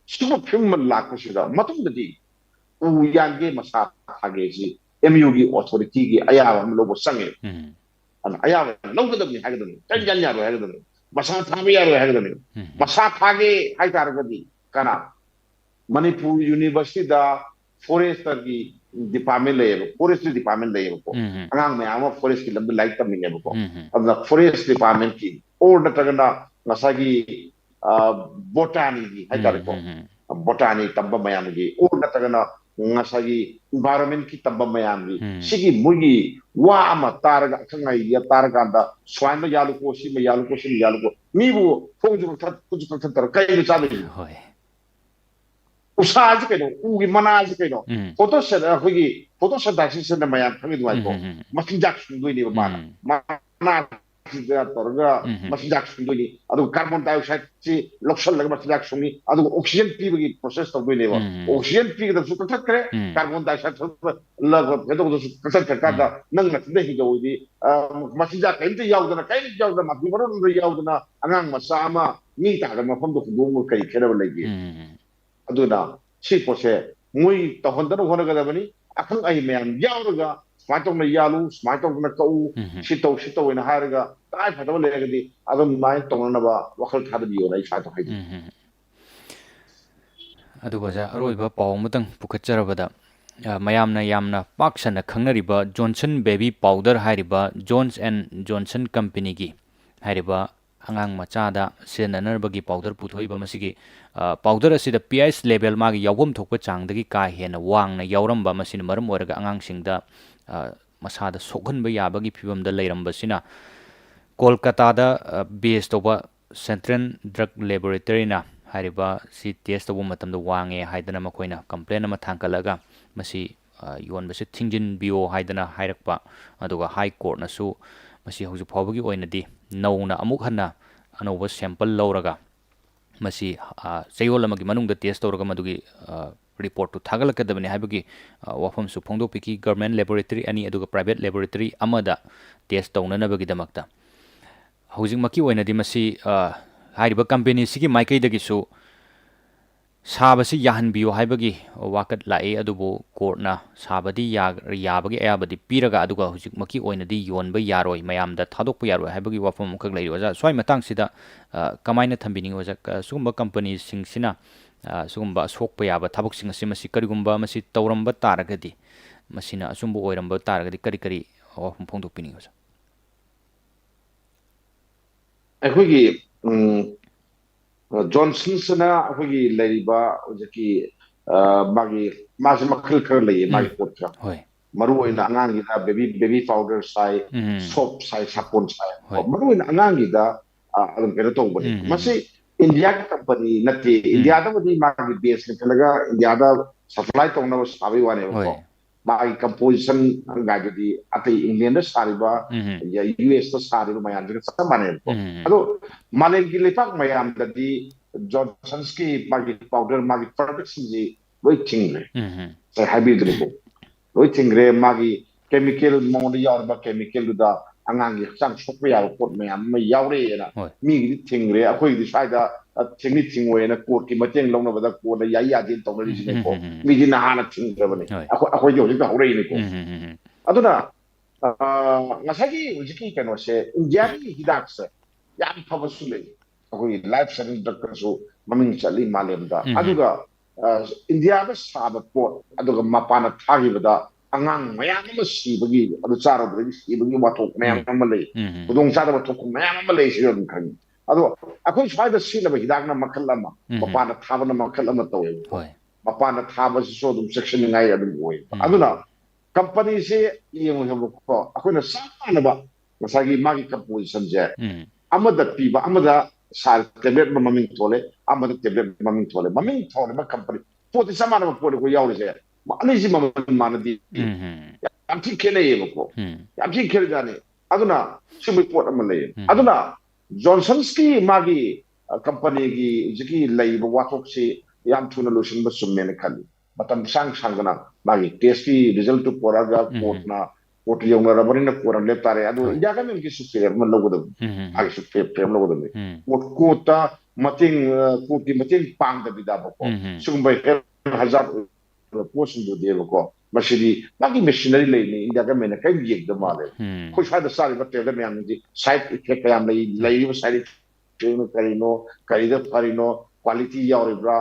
ꯁꯤꯒꯨꯝꯕ ꯐꯤꯕꯝ ꯑꯃ ꯂꯥꯛꯄꯁꯤꯗ ꯃꯇꯨꯡꯗꯗꯤ ꯎ ꯌꯥꯟꯒꯦ ꯃꯁꯥ ꯊꯥꯒꯦ ꯁꯤ ꯑꯦꯝ ꯌꯨꯒꯤ ꯑꯣꯊꯣꯔꯤꯇꯤꯒꯤ ꯑꯌꯥꯕ ꯑꯃ ꯂꯧꯕ ꯆꯪꯉꯦ꯫ ꯎꯝ꯫ ꯑꯗꯨꯅ ꯑꯌꯥꯕ ꯂꯧꯒꯗꯕꯅꯤ ꯍꯥꯏꯒꯗꯕꯅꯤ, ꯀꯔꯤ ꯌꯥꯟ ꯌꯥꯔꯣꯏ ꯍꯥꯏꯒꯗꯕꯅꯤ, ꯃꯁꯥ ꯊꯥꯕ ꯌꯥꯔꯣꯏ ꯍꯥꯏꯒꯗꯕꯅꯤ꯫ ꯎꯝ꯫ ꯃꯁꯥ ꯊꯥꯒꯦ ꯍꯥꯏꯇꯥꯔꯒꯗꯤ ꯀꯅꯥ? ꯃꯅꯤꯄꯨꯔ ꯌꯨꯅꯤꯚꯔꯁꯤꯇꯤꯗ ꯐꯣꯔꯦꯁꯇꯔꯒꯤ ꯗꯤꯄꯥꯔꯠꯃꯦꯟ ꯂꯩꯌꯦꯕ, ꯐꯣꯔꯦꯁꯇ꯭ꯔꯤ ꯗꯤꯄꯥꯔꯠꯃꯦꯟ ꯂꯩꯌꯦꯕꯀꯣ꯫ ꯎꯝ꯫ ꯑꯉꯥꯡ ꯃꯌꯥꯝ ꯑꯃ ꯐꯣꯔꯦꯁꯀꯤ ꯂꯝꯗ ꯂꯥꯏꯔꯤꯛ ꯇꯝꯃꯤꯅꯦꯕꯀꯣ꯫ ꯎꯝ꯫ ꯑꯗꯨꯅ ꯐꯣꯔꯦꯁ ꯗꯤꯄꯥꯔꯠꯃꯦꯟꯀꯤ ꯑꯣꯔ ꯅꯠꯇ꯭ꯔꯒꯅ ꯉꯁꯥꯏꯒꯤ, ꯑ, ꯕꯣꯇꯥꯅꯤꯒꯤ ꯍꯥꯏꯇꯥꯔꯦꯀꯣ꯫ ꯎꯝ, ꯎꯝ, ꯕꯣꯇꯥꯅꯤ ꯇꯝꯕ ꯃꯌꯥꯝꯒꯤ ꯑꯣꯔ ꯅꯠꯇ꯭ꯔꯒꯅ ꯉꯁꯥꯏꯒꯤ environment ꯀꯤ ꯇꯝꯕ ꯃꯌꯥꯝꯒꯤ ꯎꯝ꯫ ꯁꯤꯒꯤ ꯃꯣꯏꯒꯤ ꯋꯥ ꯑꯃ ꯇꯥꯔꯒ ꯑꯈꯪ ꯑꯍꯩ ꯇꯥꯔꯀꯥꯟꯗ ꯁꯨꯃꯥꯏꯅ ꯌꯥꯜꯂꯨꯀꯣ, ꯁꯤꯃ ꯌꯥꯜꯂꯨꯀꯣ, ꯁꯤꯃ ꯌꯥꯜꯂꯨꯀꯣ, ꯃꯤꯕꯨ ꯈꯣꯡꯁꯨ ꯀꯛꯊꯠ ꯈꯨꯠꯁꯨ ꯀꯛꯊꯠꯇꯔ ꯀꯩꯅꯣ ꯆꯥꯗꯣꯏꯁꯤꯕꯣ? ꯍꯣꯏ꯫ ꯎꯁꯥꯁꯤ ꯀꯩꯅꯣ? ꯎꯒꯤ ꯃꯅꯥꯁꯤ ꯀꯩꯅꯣ? ꯎꯝ꯫ ꯐꯣꯇꯣ ꯑꯩꯈꯣꯏꯒꯤ ꯐꯣꯇꯣ ꯁꯦꯟꯊꯥꯏꯁꯤꯁꯅ ꯃꯌꯥꯝ ꯈꯪꯉꯤ ꯑꯗꯨꯃꯥꯏꯀꯣ꯫ ꯎꯝ, ꯎꯝ, ꯎꯝ꯫ ꯃꯆꯤꯟꯖꯥꯛ ꯁꯨꯡꯗꯣꯏꯅꯦꯕ ꯃꯥꯅ꯫ ꯎꯝ꯫ ꯃꯅꯥꯁꯤꯗ ꯇꯧꯔꯒ ꯎꯝ, ꯎꯝ꯫ ꯃꯆꯤꯟꯖꯥꯛ ꯁꯨꯡꯗꯣꯏꯅꯤ꯫ ꯑꯗꯨꯒ carbon dioxide ꯁꯤ ꯂꯧꯁꯜꯂꯒ ꯃꯆꯤꯟꯖꯥꯛ ꯁꯨꯡꯅꯤ꯫ ꯑꯗꯨꯒ oxygen ꯄꯤꯕꯒꯤ process ꯇꯧꯗꯣꯏꯅꯦꯕ꯫ ꯎꯝ, ꯎꯝ꯫ Oxygen ꯄꯤꯒꯗꯕꯁꯨ ꯀꯛꯊꯠꯈ꯭ꯔꯦ꯫ ꯎꯝ꯫ Carbon dioxide ꯊꯥꯗꯣꯛꯄ ꯀꯩꯗꯧꯕꯗꯁꯨ ꯀꯛꯊꯠꯈ꯭ꯔꯀꯥꯟꯗ ꯎꯝ꯫ ꯅꯪ ꯅꯊꯟꯗ ꯍꯤꯡꯍꯧꯗꯤ, ꯑ, ꯃꯆꯤꯟꯖꯥꯛ ꯀꯔꯤꯝꯇ ꯌꯥꯎꯗꯅ, ꯀꯔꯤꯝꯇ ꯌꯥꯎꯗꯅ, ꯃꯐꯤ ꯃꯔꯣꯟ ꯑꯃ ꯌꯥꯎꯗꯅ ꯑꯉꯥꯡ ꯃꯆꯥ ꯑꯃ ꯃꯤ ꯇꯥꯗꯕ ꯃꯐꯝꯗ ꯍꯨꯟꯗꯣꯛꯑꯒ ꯀꯔꯤ ꯈꯦꯠꯅꯕ ꯂꯩꯒꯦ? ꯎꯝ꯫ ꯑꯗꯨꯅ ꯁꯤ ꯄꯣꯠꯁꯦ ꯃꯣꯏ ꯇꯧꯍꯟꯗꯅꯕ ꯍꯣꯠꯅꯒꯗꯕꯅꯤ꯫ ꯑꯈꯪ ꯑꯍꯩ ꯃꯌꯥꯝ ꯌꯥꯎꯔꯒ ꯁꯨꯃꯥꯏꯅ ꯇꯧꯗꯅ ꯌꯥꯜꯂꯨ, ꯁꯨꯃꯥꯏꯅ ꯇꯧꯗꯅ ꯀꯛꯎ, ꯎꯝ꯫ ꯁꯤ ꯇꯧ, ꯁꯤ ꯇꯧꯑꯅ ꯍꯥꯏꯔꯒ ꯇꯉꯥꯏ ꯐꯗꯕ ꯂꯩꯔꯒꯗꯤ ꯑꯗꯨꯃꯥꯏꯅ ꯇꯧꯅꯅꯕ ꯋꯥꯈꯜ ꯊꯥꯗꯕꯤꯌꯣꯅ ꯑꯩ ꯁꯨꯃꯥꯏꯅ ꯇꯧ ꯍꯥꯏꯖꯒꯦ꯫ ꯎꯝ꯫ ꯑꯗꯨꯒ ꯑꯣꯖꯥ, ꯑꯔꯣꯏꯕ ꯄꯥꯎ ꯑꯃꯇꯪ ꯄꯨꯈꯠꯆꯔꯕꯗ, ꯑ, ꯃꯌꯥꯝꯅ ꯌꯥꯝꯅ ꯄꯥꯛ ꯁꯟꯅ ꯈꯪꯅꯔꯤꯕ Johnson Baby Powder ꯍꯥꯏꯔꯤꯕ Johnson and Johnson company ꯒꯤ ꯍꯥꯏꯔꯤꯕ ꯑꯉꯥꯡ ꯃꯆꯥꯗ ꯁꯤꯖꯤꯟꯅꯅꯕꯒꯤ powder ꯄꯨꯊꯣꯛꯏꯕ ꯃꯁꯤꯒꯤ, ꯑ, powder ꯑꯁꯤꯗ pH level ꯃꯥꯒꯤ ꯌꯥꯎꯐꯝ ꯊꯣꯛꯄ ꯆꯥꯡꯗꯒꯤ ꯀꯥ ꯍꯦꯟꯅ ꯋꯥꯡꯅ ꯌꯥꯎꯔꯝꯕ, ꯃꯁꯤꯅ ꯃꯔꯝ ꯑꯣꯏꯔꯒ ꯑꯉꯥꯡꯁꯤꯡꯗ, ꯑ, ꯃꯁꯥꯗ ꯁꯣꯛꯍꯟꯕ ꯌꯥꯕꯒꯤ ꯐꯤꯕꯝꯗ ꯂꯩꯔꯝꯕꯁꯤꯅ ꯀꯣꯜꯀꯇꯥꯗ, ꯑ, base ꯇꯧꯕ Central Drug Laboratory ꯅ ꯍꯥꯏꯔꯤꯕ ꯁꯤ test ꯇꯧꯕ ꯃꯇꯝꯗ ꯋꯥꯡꯉꯦ ꯍꯥꯏꯗꯅ ꯃꯈꯣꯏꯅ complain ꯑꯃ ꯊꯥꯡꯒꯠꯂꯒ ꯃꯁꯤ, ꯑ, ꯌꯣꯟꯕꯁꯦ ꯊꯤꯡꯖꯤꯟꯕꯤꯌꯣ ꯍꯥꯏꯗꯅ ꯍꯥꯏꯔꯛꯄ, ꯑꯗꯨꯒ High Court ꯅꯁꯨ ꯃꯁꯤ ꯍꯧꯖꯤꯛ ꯐꯥꯎꯕꯒꯤ ꯑꯣꯏꯅꯗꯤ ꯅꯧꯅ ꯑꯃꯨꯛ ꯍꯟꯅ ꯑꯅꯧꯕ sample ꯂꯧꯔꯒ ꯃꯁꯤ, ꯑ, ꯆꯌꯣꯜ ꯑꯃꯒꯤ ꯃꯅꯨꯡꯗ test ꯇꯧꯔꯒ ꯃꯗꯨꯒꯤ, ꯑ, report ꯇꯨ ꯊꯥꯒꯠꯂꯛꯀꯗꯕꯅꯤ ꯍꯥꯏꯕꯒꯤ, ꯑ, ꯋꯥꯐꯝꯁꯨ ꯐꯣꯡꯗꯣꯛꯄꯤꯈꯤ꯫ Government laboratory ꯑꯅꯤ ꯑꯗꯨꯒ private laboratory ꯑꯃꯗ test ꯇꯧꯅꯅꯕꯒꯤꯗꯃꯛꯇ꯫ ꯍꯧꯖꯤꯛꯃꯛꯀꯤ ꯑꯣꯏꯅꯗꯤ ꯃꯁꯤ, ꯑ, ꯍꯥꯏꯔꯤꯕ company ꯁꯤꯒꯤ ꯃꯥꯏꯀꯩꯗꯒꯤꯁꯨ ꯁꯥꯕꯁꯤ ꯌꯥꯍꯟꯕꯤꯌꯨ ꯍꯥꯏꯕꯒꯤ ꯋꯥꯀꯠ ꯂꯥꯛꯏ, ꯑꯗꯨꯕꯨ court ꯅ ꯁꯥꯕꯗꯤ ꯌꯥ-, ꯌꯥꯕꯒꯤ ꯑꯌꯥꯕꯗꯤ ꯄꯤꯔꯒ, ꯑꯗꯨꯒ ꯍꯧꯖꯤꯛꯃꯛꯀꯤ ꯑꯣꯏꯅꯗꯤ ꯌꯣꯟꯕ ꯌꯥꯔꯣꯏ, ꯃꯌꯥꯝꯗ ꯊꯥꯗꯣꯛꯄ ꯌꯥꯔꯣꯏ ꯍꯥꯏꯕꯒꯤ ꯋꯥꯐꯝ ꯑꯃꯈꯛ ꯂꯩꯔꯤ꯫ ꯑꯣꯖꯥ, ꯁ꯭ꯋꯥꯏ ꯃꯇꯥꯡꯁꯤꯗ, ꯑ, ꯀꯃꯥꯏꯅ ꯊꯝꯕꯤꯅꯤꯡꯉꯤ ꯑꯣꯖꯥ? ꯀ-, ꯁꯤꯒꯨꯝꯕ company ꯁꯤꯡꯁꯤꯅ, ꯑ, ꯁꯤꯒꯨꯝꯕ ꯑꯁꯣꯛꯄ ꯌꯥꯕ ꯊꯕꯛꯁꯤꯡ ꯑꯁꯤ ꯃꯁꯤ ꯀꯔꯤꯒꯨꯝꯕ ꯃꯁꯤ ꯇꯧꯔꯝꯕ ꯇꯥꯔꯒꯗꯤ, ꯃꯁꯤꯅ ꯑꯆꯨꯝꯕ ꯑꯣꯏꯔꯝꯕ ꯇꯥꯔꯒꯗꯤ ꯀꯔꯤ ꯀꯔꯤ ꯋꯥꯐꯝ ꯐꯣꯡꯗꯣꯛꯄꯤꯅꯤꯡꯉꯤ ꯑꯣꯖꯥ? ꯑꯩꯈꯣꯏꯒꯤ, ꯎꯝ, Johnson ꯁꯤꯅ ꯑꯩꯈꯣꯏꯒꯤ ꯂꯩꯔꯤꯕ ꯍꯧꯖꯤꯛꯀꯤ ꯑ, ꯃꯥꯒꯤ ꯃꯥꯁꯦ ꯃꯈꯜ ꯈꯔ ꯂꯩꯌꯦ ꯃꯥꯒꯤ ꯄꯣꯠꯁꯦ꯫ ꯍꯣꯏ꯫ ꯃꯔꯨ ꯑꯣꯏꯅ ꯑꯉꯥꯡꯒꯤꯗ baby baby powder ꯁꯥꯏ, ꯎꯝ꯫ soap ꯁꯥꯏ, ꯁꯥꯄꯣꯟ ꯁꯥꯏ꯫ ꯍꯣꯏ꯫ ꯃꯔꯨ ꯑꯣꯏꯅ ꯑꯉꯥꯡꯒꯤꯗ, ꯑ, ꯑꯗꯨꯝ ꯀꯩꯅꯣ ꯇꯧꯕꯅꯤ꯫ ꯎꯝ, ꯎꯝ꯫ ꯃꯁꯤ ꯏꯟꯗꯤꯌꯥꯒꯤ ꯀꯝꯄꯅꯤ ꯅꯠꯇꯦ꯫ ꯏꯟꯗꯤꯌꯥꯗꯕꯨꯗꯤ ꯃꯥꯒꯤ base ꯂꯩꯈꯠꯂꯒ ꯏꯟꯗꯤꯌꯥꯗ supply ꯇꯧꯅꯕ ꯁꯥꯕꯒꯤ ꯋꯥꯅꯦꯕꯀꯣ꯫ ꯍꯣꯏ꯫ ꯃꯥꯒꯤ composition ꯒꯥꯏꯗꯨꯗꯤ ꯑꯇꯩ ꯏꯪꯂꯦꯟꯗ ꯁꯥꯔꯤꯕ, ꯎꯝ꯫ ꯌꯨ ꯑꯦꯁꯇ ꯁꯥꯔꯤꯕ ꯃꯌꯥꯝꯁꯤꯒ ꯆꯞ ꯃꯥꯟꯅꯩꯕꯀꯣ꯫ ꯎꯝ꯫ ꯑꯗꯣ ꯃꯥꯂꯦꯝꯒꯤ ꯂꯩꯄꯥꯛ ꯃꯌꯥꯝꯗꯗꯤ ꯖꯣꯟꯁꯟꯁꯀꯤ ꯃꯥꯒꯤ powder, ꯃꯥꯒꯤ product ꯁꯤꯡꯁꯤ ꯂꯣꯏ ꯊꯤꯡꯈ꯭ꯔꯦ꯫ ꯎꯝ꯫ ꯉꯁꯥꯏ ꯍꯥꯏꯕꯤꯗ꯭ꯔꯤꯀꯣ, ꯂꯣꯏ ꯊꯤꯡꯈ꯭ꯔꯦ꯫ ꯃꯥꯒꯤ chemical, ꯃꯉꯣꯟꯗ ꯌꯥꯎꯔꯤꯕ chemical ꯗꯨꯗ ꯑꯉꯥꯡꯒꯤ ꯍꯛꯆꯥꯡ ꯁꯣꯛꯄ ꯌꯥꯕ ꯄꯣꯠ ꯃꯌꯥꯝ ꯑꯃ ꯌꯥꯎꯔꯦꯅ ꯍꯣꯏ꯫ ꯃꯤꯒꯤꯗꯤ ꯊꯤꯡꯈ꯭ꯔꯦ, ꯑꯩꯈꯣꯏꯒꯤꯗꯤ ꯁ꯭ꯋꯥꯏꯗ, ꯑ, ꯊꯤꯡꯅꯤ ꯊꯤꯡꯉꯣꯏꯅ court ꯀꯤ ꯃꯇꯦꯡ ꯂꯧꯅꯕꯗ court ꯅ ꯌꯥꯏ ꯌꯥꯗꯦꯅ ꯇꯧꯅꯔꯤꯁꯤꯅꯦꯀꯣ꯫ ꯎꯝ, ꯎꯝ, ꯎꯝ, ꯎꯝ꯫ ꯃꯤꯗꯤ ꯅꯍꯥꯟꯅ ꯊꯤꯡꯈ꯭ꯔꯕꯅꯤ꯫ ꯍꯣꯏ꯫ ꯑꯩꯈꯣꯏ, ꯑꯩꯈꯣꯏꯗꯤ ꯍꯧꯖꯤꯛꯇ ꯍꯧꯔꯛꯏꯅꯤꯀꯣ꯫ ꯎꯝ, ꯎꯝ, ꯎꯝ, ꯎꯝ꯫ ꯑꯗꯨꯅ, ꯑ, ꯉꯁꯥꯏꯒꯤ ꯍꯧꯖꯤꯛꯀꯤ ꯀꯩꯅꯣꯁꯦ, ꯏꯟꯗꯤꯌꯥꯒꯤ ꯍꯤꯗꯥꯛꯁꯦ ꯌꯥꯝ ꯐꯕꯁꯨ ꯂꯩ꯫ ꯑꯩꯈꯣꯏꯒꯤ life saving drug ꯀꯁꯨ ꯃꯃꯤꯡ ꯆꯠꯂꯤ ꯃꯥꯂꯦꯝꯗ꯫ ꯎꯝ꯫ ꯑꯗꯨꯒ, ꯑ, ꯏꯟꯗꯤꯌꯥꯗ ꯁꯥꯕ ꯄꯣꯠ, ꯑꯗꯨꯒ ꯃꯄꯥꯟꯗ ꯊꯥꯈꯤꯕꯗ ꯑꯉꯥꯡ ꯃꯌꯥꯝ ꯑꯃ ꯁꯤꯕꯒꯤ, ꯑꯗꯨ ꯆꯥꯔꯨꯕꯗꯒꯤ ꯁꯤꯕꯒꯤ ꯋꯥꯊꯣꯛ ꯃꯌꯥꯝ ꯎꯝ꯫ ꯑꯃ ꯂꯩ꯫ ꯎꯝ꯫ ꯈꯨꯗꯣꯡꯆꯥꯗꯕ ꯊꯣꯛꯄ ꯃꯌꯥꯝ ꯑꯃ ꯂꯩ, ꯁꯤ ꯑꯗꯨꯝ ꯈꯪꯉꯤ꯫ ꯑꯗꯣ ꯑꯩꯈꯣꯏ ꯁ꯭ꯋꯥꯏꯗ ꯁꯤꯖꯤꯟꯅꯕ ꯍꯤꯗꯥꯛꯅ ꯃꯈꯜ ꯑꯃ, ꯎꯝ꯫ ꯃꯄꯥꯟꯗ ꯊꯥꯕꯅ ꯃꯈꯜ ꯑꯃ ꯇꯧꯋꯦꯕꯀꯣ꯫ ꯍꯣꯏ꯫ ꯃꯄꯥꯟꯗ ꯊꯥꯕꯁꯤꯁꯨ ꯑꯗꯨꯝ ꯆꯦꯛꯁꯤꯟꯅꯤꯡꯉꯥꯏ ꯑꯗꯨꯝ ꯑꯣꯏꯌꯦꯕ꯫ ꯎꯝ꯫ ꯑꯗꯨꯅ ꯀꯝꯄꯅꯤꯁꯦ ꯌꯦꯡꯉꯨ ꯍꯥꯏꯕꯀꯣ, ꯑꯩꯈꯣꯏꯅ ꯆꯞ ꯃꯥꯟꯅꯕ ꯉꯁꯥꯏꯒꯤ ꯃꯥꯒꯤ composition ꯁꯦ, ꯎꯝ꯫ ꯑꯃꯗ ꯄꯤꯕ, ꯑꯃꯗ ꯁꯥ-, tablet ꯑꯃ ꯃꯃꯤꯡ ꯊꯣꯜꯂꯦ, ꯑꯃꯗ tablet ꯑꯃ ꯃꯃꯤꯡ ꯊꯣꯜꯂꯦ, ꯃꯃꯤꯡ ꯊꯣꯜꯂꯤꯕ ꯀꯝꯄꯅꯤ ꯄꯣꯠꯇꯤ ꯆꯞ ꯃꯥꯟꯅꯕ ꯄꯣꯠꯅꯤ ꯑꯩꯈꯣꯏ ꯌꯥꯎꯔꯤꯁꯦ, ꯑꯅꯤꯁꯤ ꯃꯃꯜ ꯃꯥꯟꯅꯗꯦ꯫ ꯎꯝ꯫ ꯌꯥꯝ ꯊꯤ ꯈꯦꯠꯅꯩꯌꯦꯕꯀꯣ꯫ ꯎꯝ꯫ ꯌꯥꯝ ꯊꯤ ꯈꯦꯠꯅꯖꯥꯠꯅꯤ꯫ ꯑꯗꯨꯅ ꯁꯤꯒꯨꯝꯕꯒꯤ ꯄꯣꯠ ꯑꯃ ꯂꯩꯌꯦ꯫ ꯎꯝ꯫ ꯑꯗꯨꯅ ꯖꯣꯟꯁꯟꯁꯀꯤ ꯃꯥꯒꯤ, ꯑ, ꯀꯝꯄꯅꯤꯒꯤ ꯍꯧꯖꯤꯛꯀꯤ ꯂꯩꯔꯤꯕ ꯋꯥꯊꯣꯛꯁꯤ ꯌꯥꯝ ꯊꯨꯅ ꯂꯣꯏꯁꯤꯟꯕ ꯆꯨꯝꯃꯦꯅ ꯈꯜꯂꯤ꯫ ꯃꯇꯝ ꯁꯥꯡ ꯁꯥꯡꯗꯅ ꯃꯥꯒꯤ test ꯀꯤ result ꯇꯨ ꯄꯨꯔꯛꯑꯒ ꯎꯝ꯫ court ꯅ, court ꯇ ꯌꯧꯅꯔꯕꯅꯤꯅ court ꯑꯃ ꯂꯦꯞ ꯇꯥꯔꯦ꯫ ꯑꯗꯨ ꯍꯣꯏ꯫ ꯏꯟꯗꯤꯌꯥ government ꯀꯤꯁꯨ ꯐꯤꯔꯦꯞ ꯑꯃ ꯂꯧꯒꯗꯕꯅꯤ꯫ ꯎꯝ꯫ ꯃꯥꯒꯤꯁꯨ ꯐꯤꯔꯦꯞ, ꯐꯤꯔꯦꯞ ꯂꯧꯒꯗꯕꯅꯤ꯫ ꯎꯝ꯫ Court, court ꯇ ꯃꯇꯦꯡ, ꯑ, court ꯀꯤ ꯃꯇꯦꯡ ꯄꯥꯡꯗꯕꯤꯗꯕꯀꯣ꯫ ꯎꯝ꯫ ꯁꯤꯒꯨꯝꯕ health hazard ꯑꯣꯏꯕ ꯄꯣꯠꯁꯤꯡꯗꯨꯗꯤꯕꯀꯣ꯫ ꯃꯁꯤꯗꯤ ꯃꯥꯒꯤ machinery ꯂꯩꯅꯤ, ꯏꯟꯗꯤꯌꯥ government ꯅ ꯀꯔꯤꯝ ꯌꯦꯡꯗꯕ ꯃꯥꯜꯂꯦ꯫ ꯎꯝ꯫ ꯑꯩꯈꯣꯏ ꯁ꯭ꯋꯥꯏꯗ ꯆꯥꯔꯤꯕ tablet ꯃꯌꯥꯝꯁꯤꯗꯤ side effect ꯀꯌꯥꯝ ꯂꯩ, ꯂꯩꯔꯤꯕ side effect ꯅ ꯀꯔꯤꯅꯣ, ꯀꯔꯤꯗ ꯐꯔꯤꯅꯣ, quality ꯌꯥꯎꯔꯤꯕ꯭ꯔꯥ,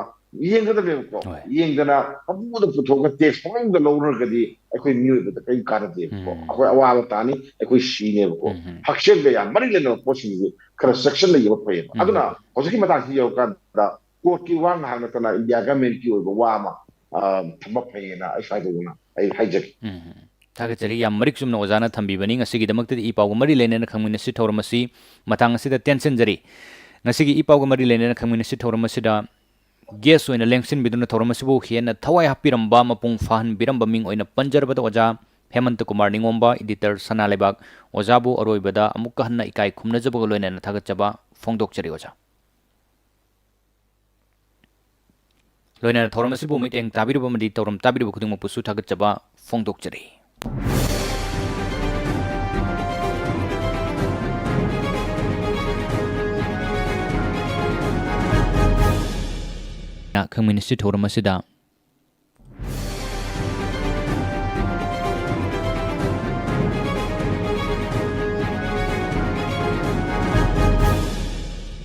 ꯌꯦꯡꯒꯗꯕꯅꯦꯕꯀꯣ꯫ ꯍꯣꯏ꯫ ꯌꯦꯡꯗꯅ ꯄꯪꯄꯨꯗ ꯄꯨꯊꯣꯛꯑꯒ tax ꯄꯪꯂꯧꯗ ꯂꯧꯔꯒꯗꯤ ꯑꯩꯈꯣꯏ ꯃꯤꯑꯣꯏꯕꯗ ꯀꯔꯤꯝ ꯀꯥꯟꯅꯗꯦꯕꯀꯣ꯫ ꯎꯝ꯫ ꯑꯩꯈꯣꯏ ꯑꯋꯥꯕ ꯇꯥꯅꯤ, ꯑꯩꯈꯣꯏ ꯁꯤꯅꯦꯕꯀꯣ꯫ ꯎꯝ꯫ ꯍꯛꯁꯦꯜꯒ ꯌꯥꯝ ꯃꯔꯤ ꯂꯩꯅꯕ ꯄꯣꯠꯁꯤꯡꯁꯦ ꯈꯔ ꯆꯦꯛꯁꯤꯟꯅ ꯌꯦꯡꯕ ꯐꯩꯌꯦꯕ꯫ ꯎꯝ꯫ ꯑꯗꯨꯅ ꯍꯧꯖꯤꯛꯀꯤ ꯃꯇꯥꯡꯁꯤ ꯌꯧꯔꯀꯥꯟꯗ ꯀꯣꯔꯠꯀꯤ ꯋꯥ ꯉꯥꯏꯍꯥꯛ ꯅꯠꯇꯅ ꯏꯟꯗꯤꯌꯥ ꯒꯃꯦꯟꯀꯤ ꯑꯣꯏꯕ ꯋꯥ ꯑꯃ, ꯑ, ꯊꯝꯕ ꯐꯩꯌꯦꯅ ꯑꯩ ꯁ꯭ꯋꯥꯏꯗꯧꯅ ꯑꯩ ꯍꯥꯏꯖꯒꯦ꯫ ꯎꯝ꯫ ꯊꯥꯒꯠꯆꯔꯤ꯫ ꯌꯥꯝ ꯃꯔꯤꯛ ꯆꯨꯝꯅ ꯑꯣꯖꯥꯅ ꯊꯝꯕꯤꯕꯅꯤ꯫ ꯉꯁꯤꯒꯤꯗꯃꯛꯇꯗꯤ ꯏ ꯄꯥꯎꯒ ꯃꯔꯤ ꯂꯩꯅꯅ ꯈꯪꯃꯤꯟꯅꯁꯤ ꯊꯧꯔꯝ ꯑꯁꯤ ꯃꯇꯥꯡ ꯑꯁꯤꯗ ꯇꯦꯟꯁꯤꯟꯖꯔꯤ꯫ ꯉꯁꯤꯒꯤ ꯏ ꯄꯥꯎꯒ ꯃꯔꯤ ꯂꯩꯅꯅ ꯈꯪꯃꯤꯟꯅꯁꯤ ꯊꯧꯔꯝ ꯑꯁꯤꯗ ꯒꯦꯁ ꯑꯣꯏꯅ ꯂꯦꯡꯁꯤꯟꯕꯤꯗꯨꯅ ꯊꯧꯔꯝ ꯑꯁꯤꯕꯨ ꯍꯦꯟꯅ ꯊꯋꯥꯏ ꯍꯥꯞꯄꯤꯔꯝꯕ, ꯃꯄꯨꯡ ꯐꯥꯍꯟꯕꯤꯔꯝꯕ ꯃꯤꯡ ꯑꯣꯏꯅ ꯄꯟꯖꯔꯕꯗ ꯑꯣꯖꯥ ꯍꯦꯃꯟꯇ ꯀꯨꯃꯥꯔ ꯅꯤꯉꯣꯝꯕ, editor ꯁꯅꯥ ꯂꯩꯕꯥꯛ, ꯑꯣꯖꯥꯕꯨ ꯑꯔꯣꯏꯕꯗ ꯑꯃꯨꯛꯀ ꯍꯟꯅ ꯏꯀꯥꯏ ꯈꯨꯝꯅꯖꯕꯒ ꯂꯣꯏꯅꯅ ꯊꯥꯒꯠꯆꯕ ꯐꯣꯡꯗꯣꯛꯆꯔꯤ ꯑꯣꯖꯥ꯫ ꯂꯣꯏꯅꯅ ꯊꯧꯔꯝ ꯑꯁꯤꯕꯨ ꯃꯤꯠꯌꯦꯡ ꯇꯥꯕꯤꯔꯨꯕ ꯑꯃꯗꯤ ꯊꯧꯔꯝ ꯇꯥꯕꯤꯔꯨꯕ ꯈꯨꯗꯤꯡꯃꯛꯄꯨꯁꯨ ꯊꯥꯒꯠꯆꯕ ꯐꯣꯡꯗꯣꯛꯆꯔꯤ꯫ ꯈꯪꯃꯤꯟꯅꯁꯤ ꯊꯧꯔꯝ ꯑꯁꯤꯗ